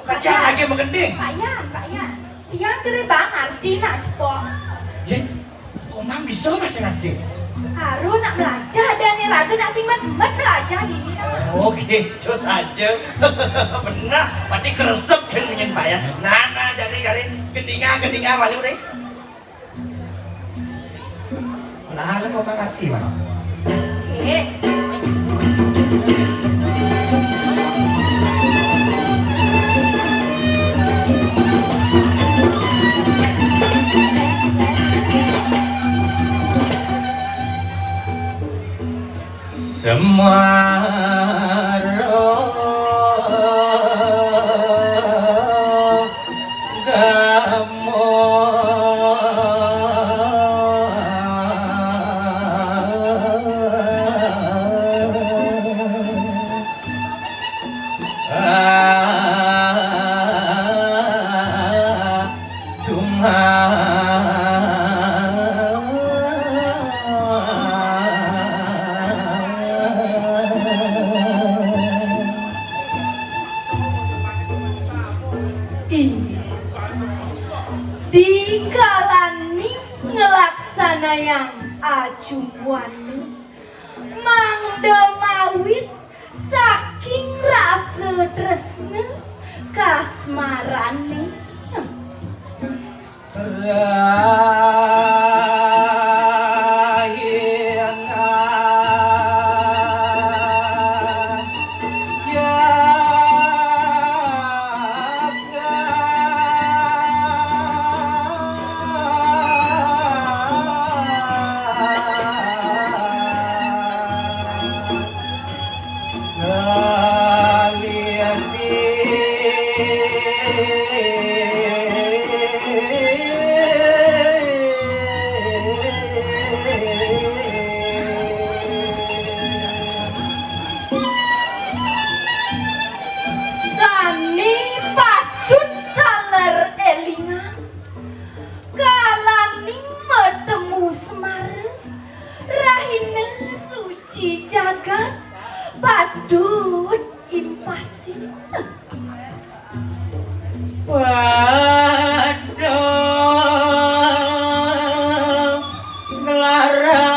Kerja lagi menggendi. Pak Yan, Pak Yan. Tiang kere bang arti nak cepok. Yé, Omang bisa masih ngerti. Haru nak melajah dan ni raga nak sing met-met melajah dini. Oke, cus aja. Benar, berarti keresep kan punya Pak Yan. Nah, nah, jadi kali gendingan, gendingan malu deh. Nah, lu kok ngerti, Bang? Eh. Semaro gamo Inggih. Dikalaning nglaksanayang ajumbuane, mangda mawit saking rasa tresna kasmarane. Sane patut taler elingang, kalaning matemu Semara, rahina suci jagat patut impasi. Waduh, nglarang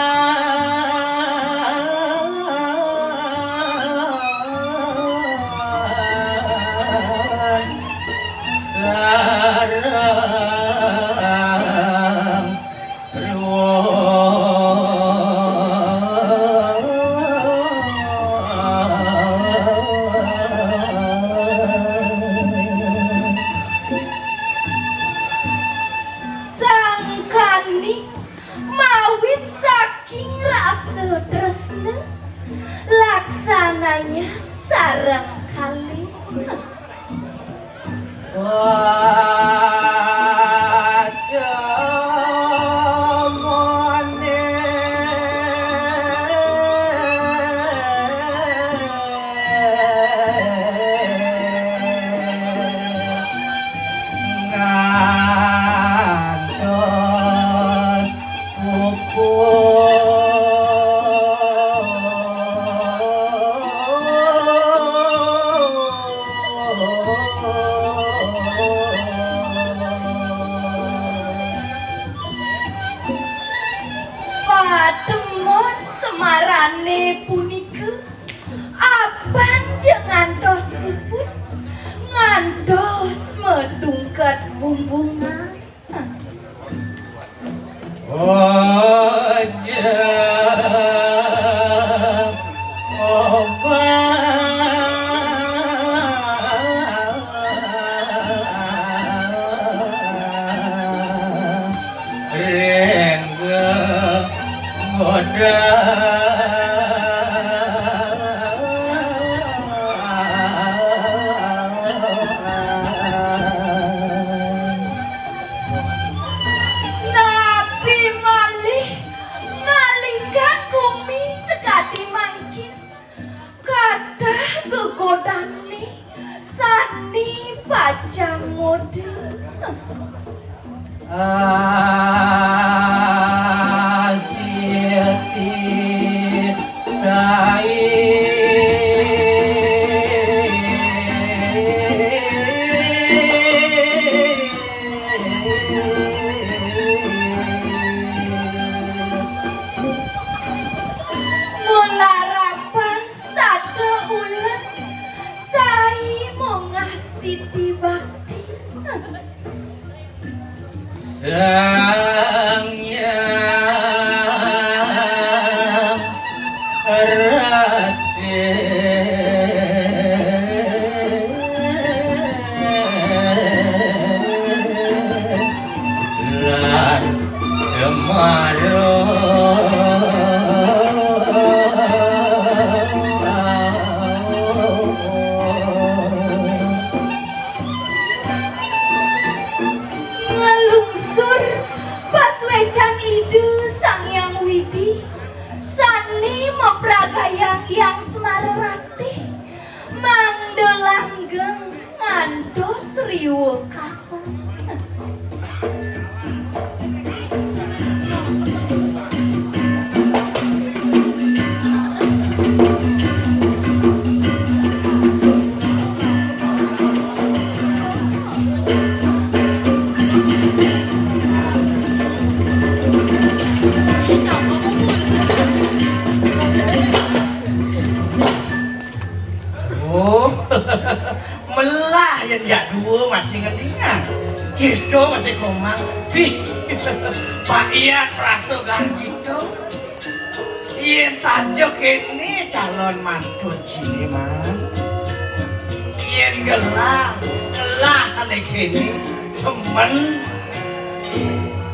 sareng Sangkani mawit saking rasa tresna, laksanayang sareng kalih. Ngantos pupus. Patemon Semarane punika abanja ngantos puput, ngantos matungked bumbungan. Ojang obang ring godang. Astiti sai. Mun larapan sada ulet, sai mongastiti bakti. Sang Hyang Ratu lan Semara. Nglungsur pasuécan Ida Sang Hyang Widhi, sané mapragayang Hyang Semara Ratih, mangda langgeng ngantos riwekasa. Oh, melah yén jak dua masih ngendingan. Kita masih komang. Pi, Pak Ian merasa gan kita. Yén saja kéné calon mantun ciné, Man. Yén gelah, gelah ané kéné, temen.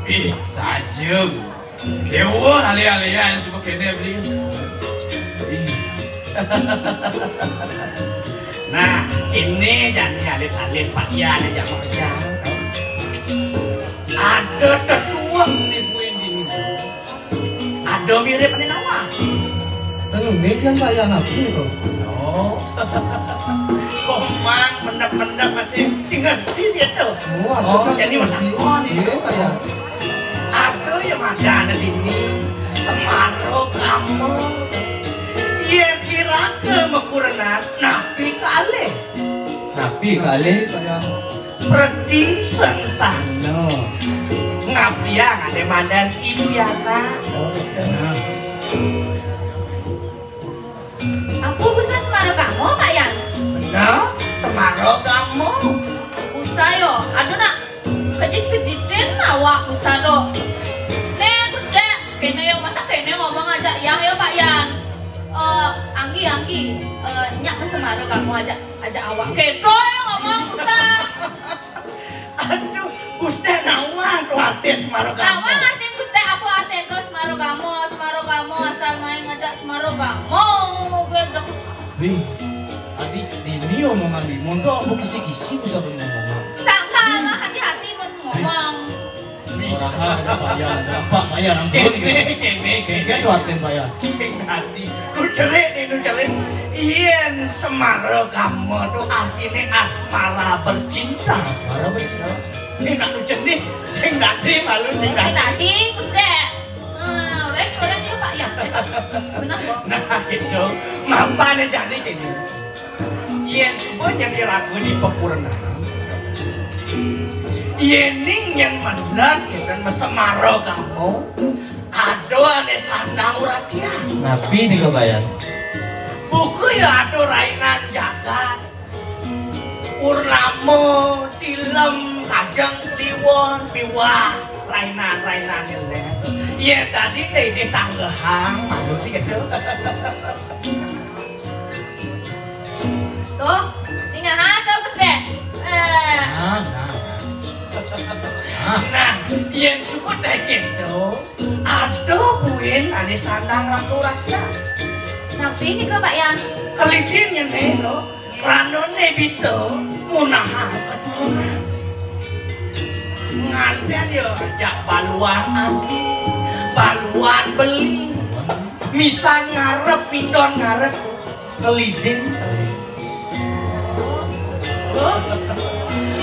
Ih, saja. Déwa alih-alihan suba kéné beli. Ih. Nah, ini jani alit-alit Pak Ian aja mau aja. Ada tetuwek nipuin dini. Ada mirip ané nawang. Tenune kan Pak Yan Abi to. Oh. Komang mendep-mendep masih sing ngerti sih itu. Oh, ada. Oh, kan jadi ngerti. Menakon. Iya, Pak Yan. Aduh, ya madane dini. Semaro kamu. Yen irake mekurenan, napi kalih? Napi kalih, Pak Yan? Preti Sentana. Ngapiang ade madan Ibu Yana. Oh, iya. Apa busa semaro kamu, Pak Yan? Bener, semaro kamu. Busa yo, aduh nak, kejit-kejitin awak busa do. Nih, Gus Dek, kene yo, masa kene ngomong aja yang yo, Pak Yan. Eh, anggi, anggi, eh, nyak ke semaro kamu aja. Aja awak keto ya ngomong, Gusta. Aduh, Gusta nawang tuh artin Semarogamo. Nawang artin Gusta, apa artin tuh Semarogamo, Semarogamo asal main ngajak Semarogamo. Gue ajak. Wih, tadi dini omongan Bimo tuh apa kisi-kisi bisa beli ngomong. Sangka lah, hati-hati mau ngomong. Oraha ada bayar, ada apa bayar, ampun. Kene, kene, kene. Kene tuh artin bayar. Sing tadi, nu celik nih, nu celik. Yen Semarogamo tuh artine asmara bercinta. Asmara bercinta. Ini nak nu celik, sing tadi malu sing tadi. Sing tadi, Gus Dek. Nah, orang, orang dia Pak ya. Benar kok. Nah, gitu. Ngapa nih jadi gini? Yen suba nyengkiraku di pekurenan, yen ning yen melet ngeten mesemara kamu, ada ane sandang uratian. Napi nika, Pak Yan? Buku ya ada rainan jagat, purnama, tilem, kajeng, kliwon, miwah rainan-rainan nyelet. Yen tadi teh di tanggehang, maksud sih gitu. Tuh, tinggal ha tuh, Gus Dek. Eh. Nah, nah, nah. Nah, yen suku teh gitu, ada buin ane sandang ratu raja. Napi nika, Pak Yan? Kelidin ngene lo, ranone bisa munahan keturunan. Nganten ya ajak baluan ati, baluan beli. Misan ngarep, pindon ngarep. Kelidin.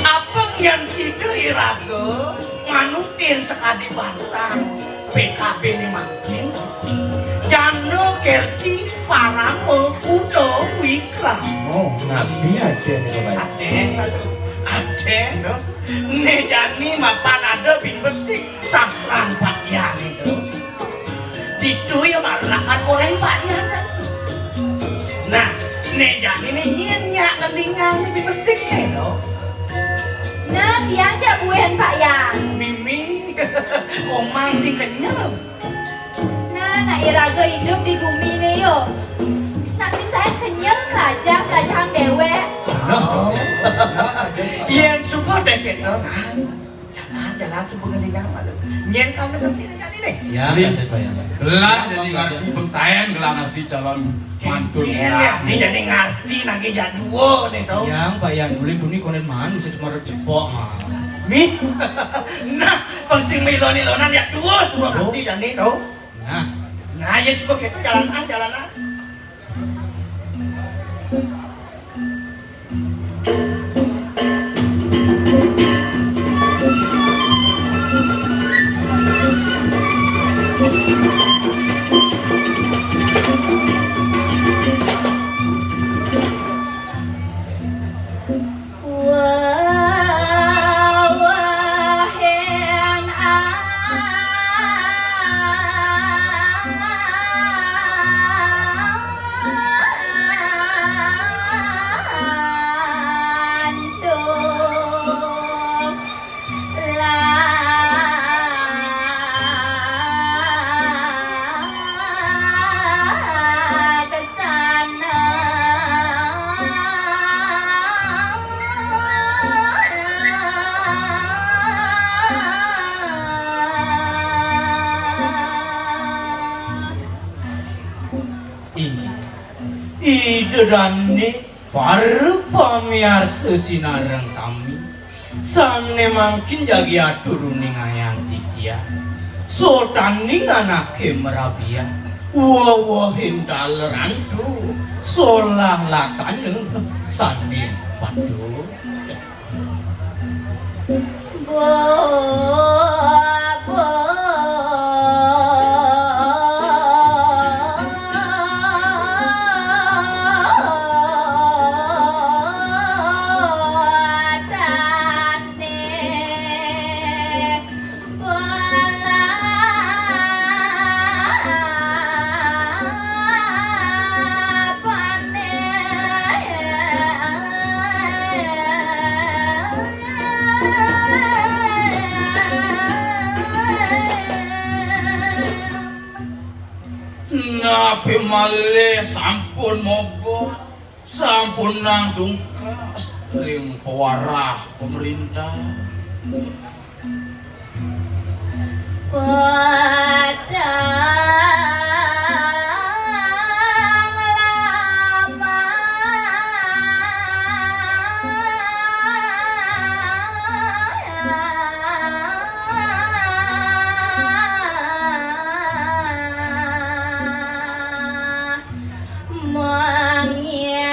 Apa Yén sida iraga manutin sakadi bantang P K B-né mangkin, jana kerti parama kuda wikrama. Oh, nabi ada nih, Bapak. Ada, ada. Né jani mapan ada bin besik sastran Pak Yan itu. Ditu ya malah kan oleh Pak Yan. Nah, né jani né nyén nyak ngendingan né bin besik né to. Nah, tiang jak buin Pak Yan. Mimi, komang sing kenyel. Nah, nak iraga idup di gumi né yo. Nak sing taén kenyel kelajah, kelajahan déwék. Nah. Yén suba deh kéto. Nah, jalan, jalan suba ngendi jalan. Nyén kamu ke sini tadi deh. Ya, Pak Yan. Gelah jadi ngarti bentaén, gelah ngarti calon mantu. Nyén ya, ini jadi ngarti nangké jak dua né to. Yang Pak Yan, mulai puni konen man, saya cuma cepok mah. Mi, nah, pasti miloné lonan jak dua suba ngarti jani to. Nah. Nah, ya suba kéto jalanan, jalanan. Inggih. Ida dané para pamiarsa sinareng sami, sané mangkin jagi atur uning ayang titiang. Sotaning anaké marabian, wewehin taler antuk, solah laksana sané patut. Napi malih sampun mogot, sampunang tungkas ring pawarah pamréntah. Padang lamah. Mangiasa.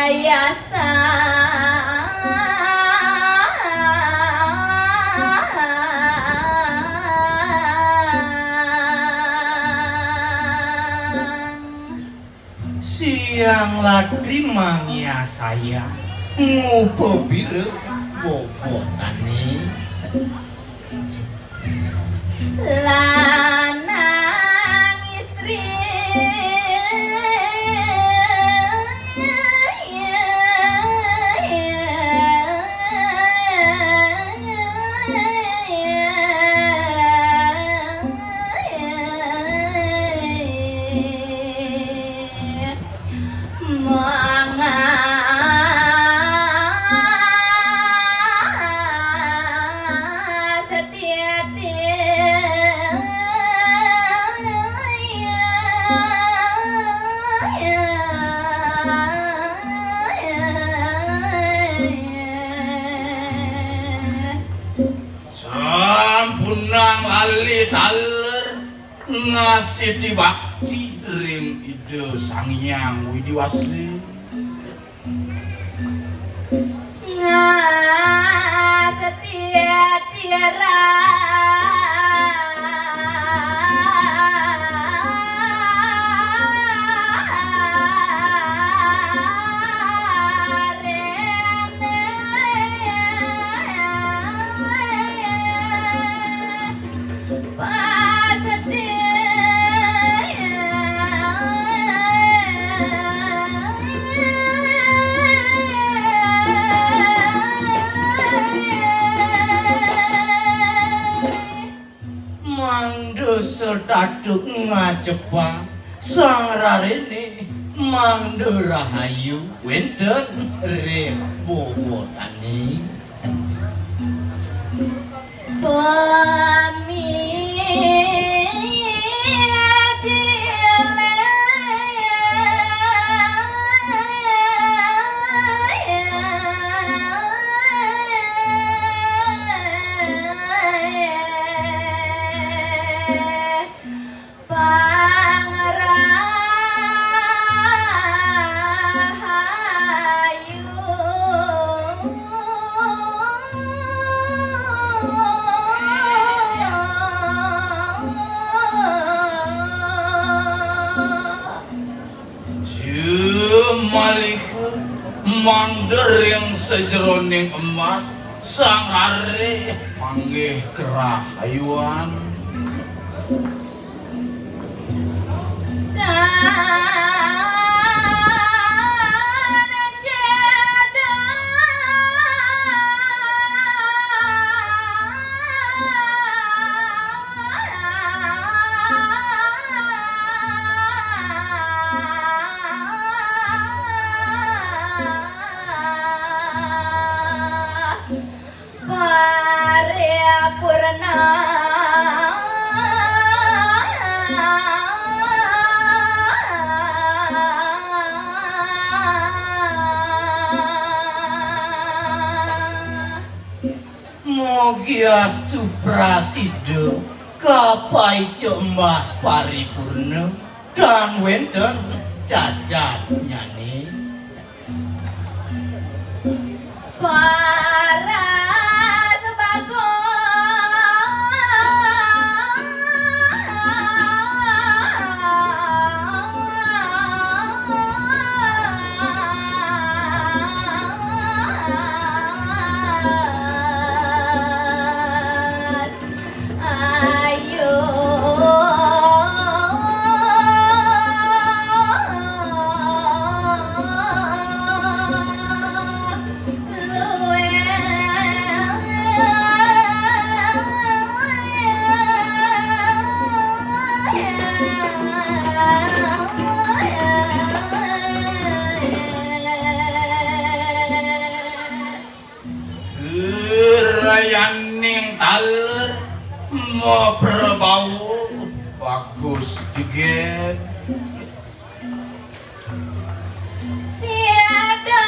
Siang latri mangiasaya, ngupa bira bobotane. Lanang istri. Manga setiati. Sampunang lali taler ngastiti bakti ring Ida Sang Hyang Widi Wasa. Ngas Setia tiara. Mangda setata ngajepang sang rarene, mangda rahayu wenten ring wewengkone. Pamit. Pangrahayu. Jemaliha mangda ring sajeroning emas sang rare manggih kerahayuan. Paripurna. Mogiastu prasida kapaica embas paripurna tan wenten cacatnyane. Paras bagus. Ayu. Rayaning taler maprabau bagus jegég. Siada.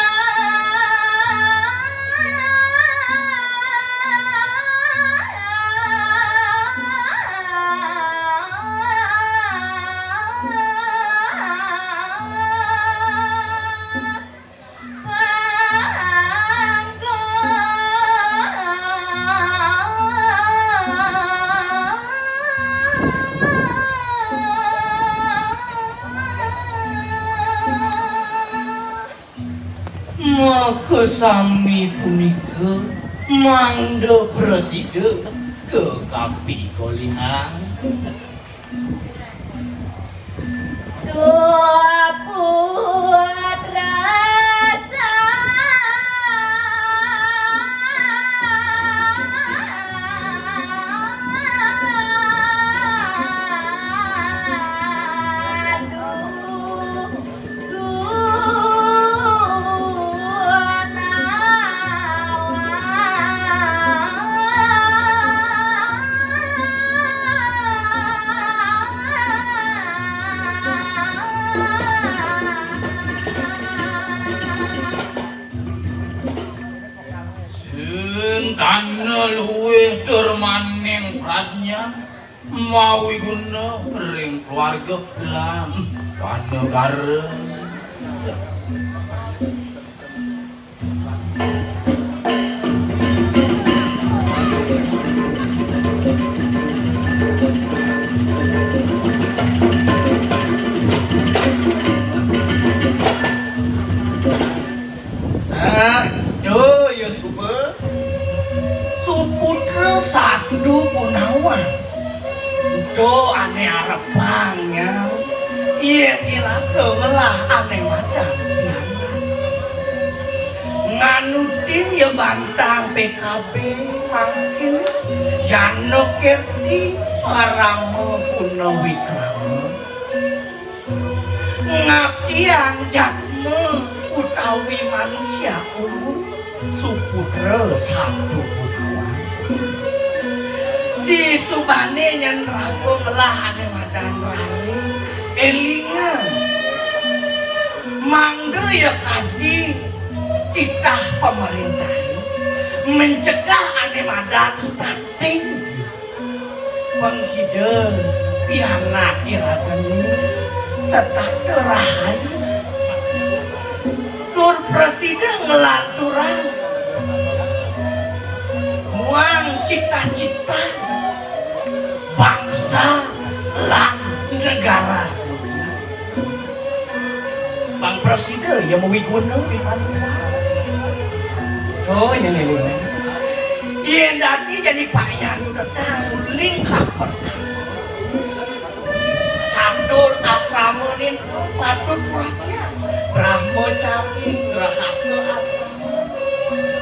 Makasami punika mangda prasida kakapikolihang. Suaput rasa. Aduh. Sentana luih tur maning pradnyan. Mawiguna ring keluarga lan panegara. Arepangnya, yén iraga ngelah ané madan pianak. Nganutin ya bantang P K B mangkin, jana kerti parama guna wikrama. Ngabdiang jadma utawi manusia umur suputra sabda gunawan. Disubané nyén raga ngelah ané madan raré, élingang. Mangda ya kadi titah pamaréntahané mencegah ané madan stunting. Pang sida pianak iragané setata rahayu. Tur prasida nglanturang muang cita-cita bangsa lan negara. Pang prasida ya mawiguna. Oh, ya, ya, ya. Yén dadi jani Pak Yan tetang uling kaper. Catur asrama nin patut uratian. Brahmacari, grahasta asrama,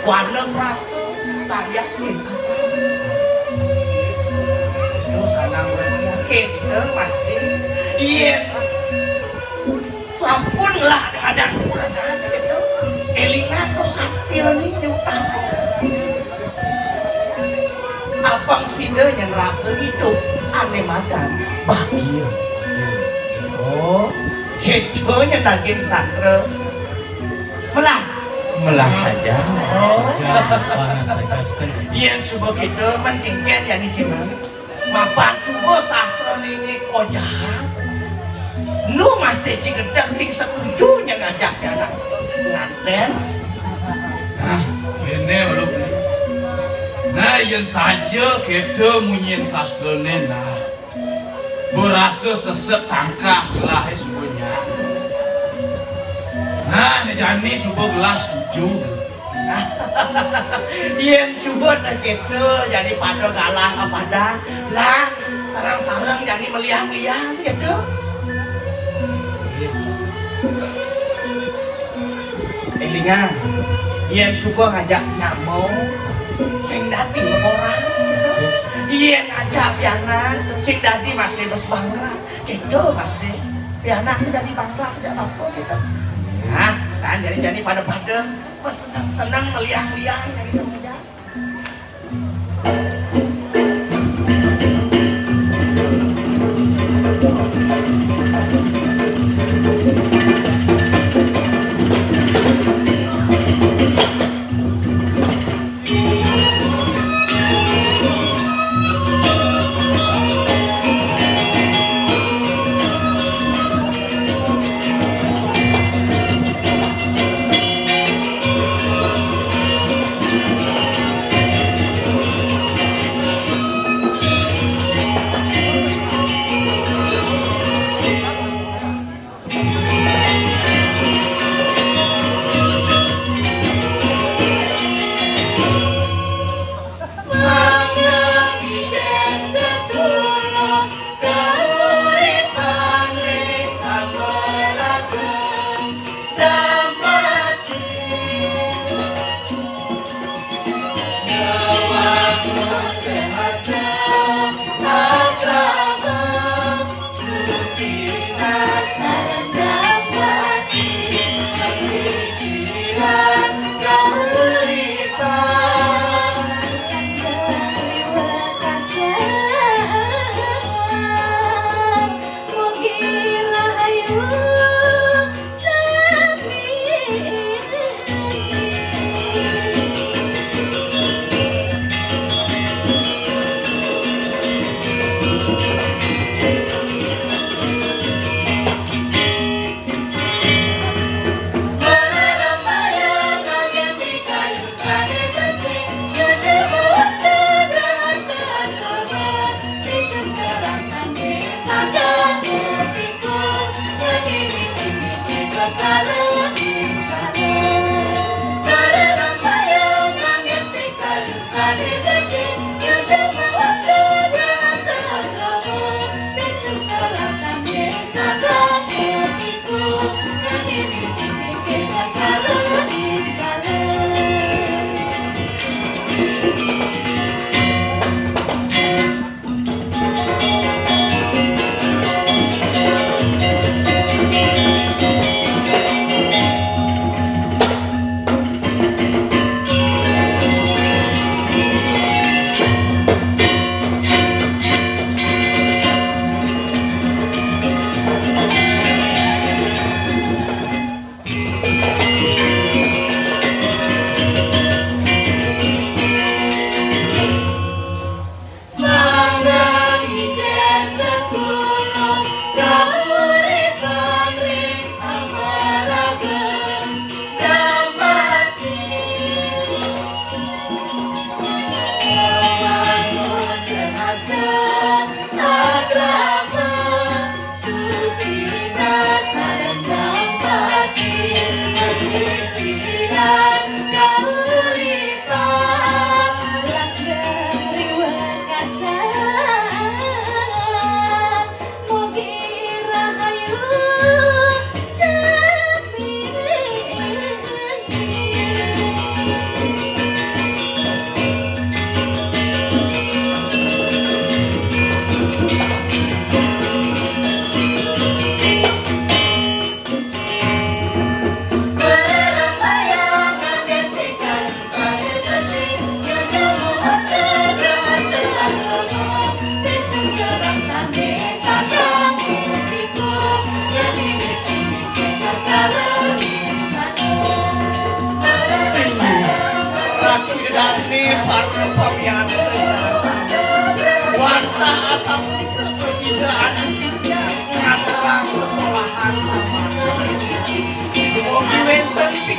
wanaprasta, sariasin asrama. Terus anak uratian kita masih, iya, sampun lah ada ukuran aja gitu. Élingan tuh satya nih utama. Apang sida nyén raga idup ané madan bahagia. Oh, kéto nyén daging sastra. Melah. Melah saja. Oh. Saja, melah saja, sekali. Yén suba kéto mén kénkén jani cimang. Mapan suba sastra nini kojahang. Nu masih cigedeg sing setuju nyén ngajak anak ngantén. Nah, kéné malu. Nah, yén saja kéto munyin sastrané, nah. Berasa sesek tangkah gelahé suba nyak. Nah, né jani suba gelah setuju. Yén suba tak kéto, jani pada galang apa dah. Lah, sareng-sareng jani meliang-liang kéto. Élingang, yén suba ngajak nyama, sing dadi orang. Yén ngajak pianak, sing dadi masih bes bangla. Kéto masih. Pianak sing dadi bangla sejak bapa kéto. Nah, kan jani-jani pada-pada. Wes seneng-seneng meliang-liang jani ngajak.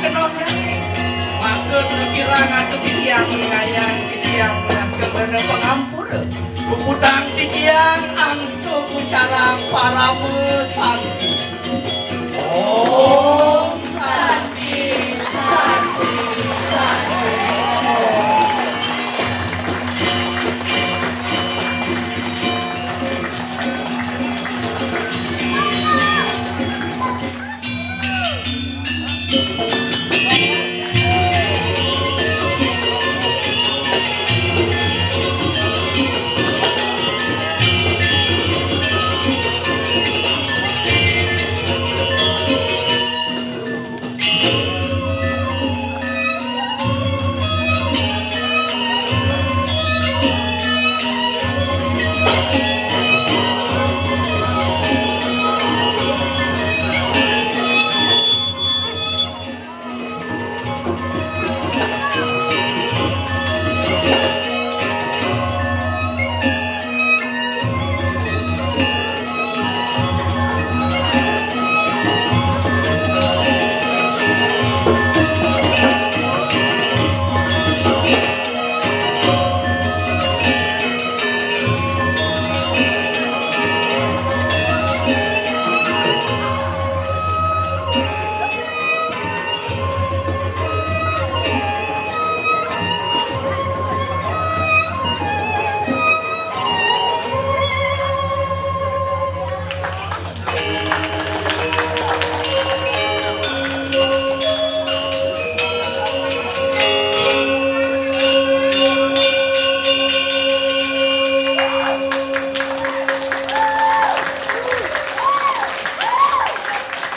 Maksud kirang atuh titiang menyayang, titiang menyayang karena pengampura. Puputang titiang antuk ucaran parama santi. Om santi, santi, santi.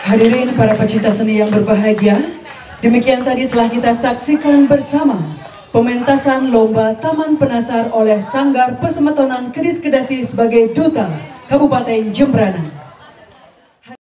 Hadirin para pecinta seni yang berbahagia, demikian tadi telah kita saksikan bersama pementasan lomba Taman Penasar oleh Sanggar Pesemetonan Kedis Kedasi sebagai duta Kabupaten Jembrana.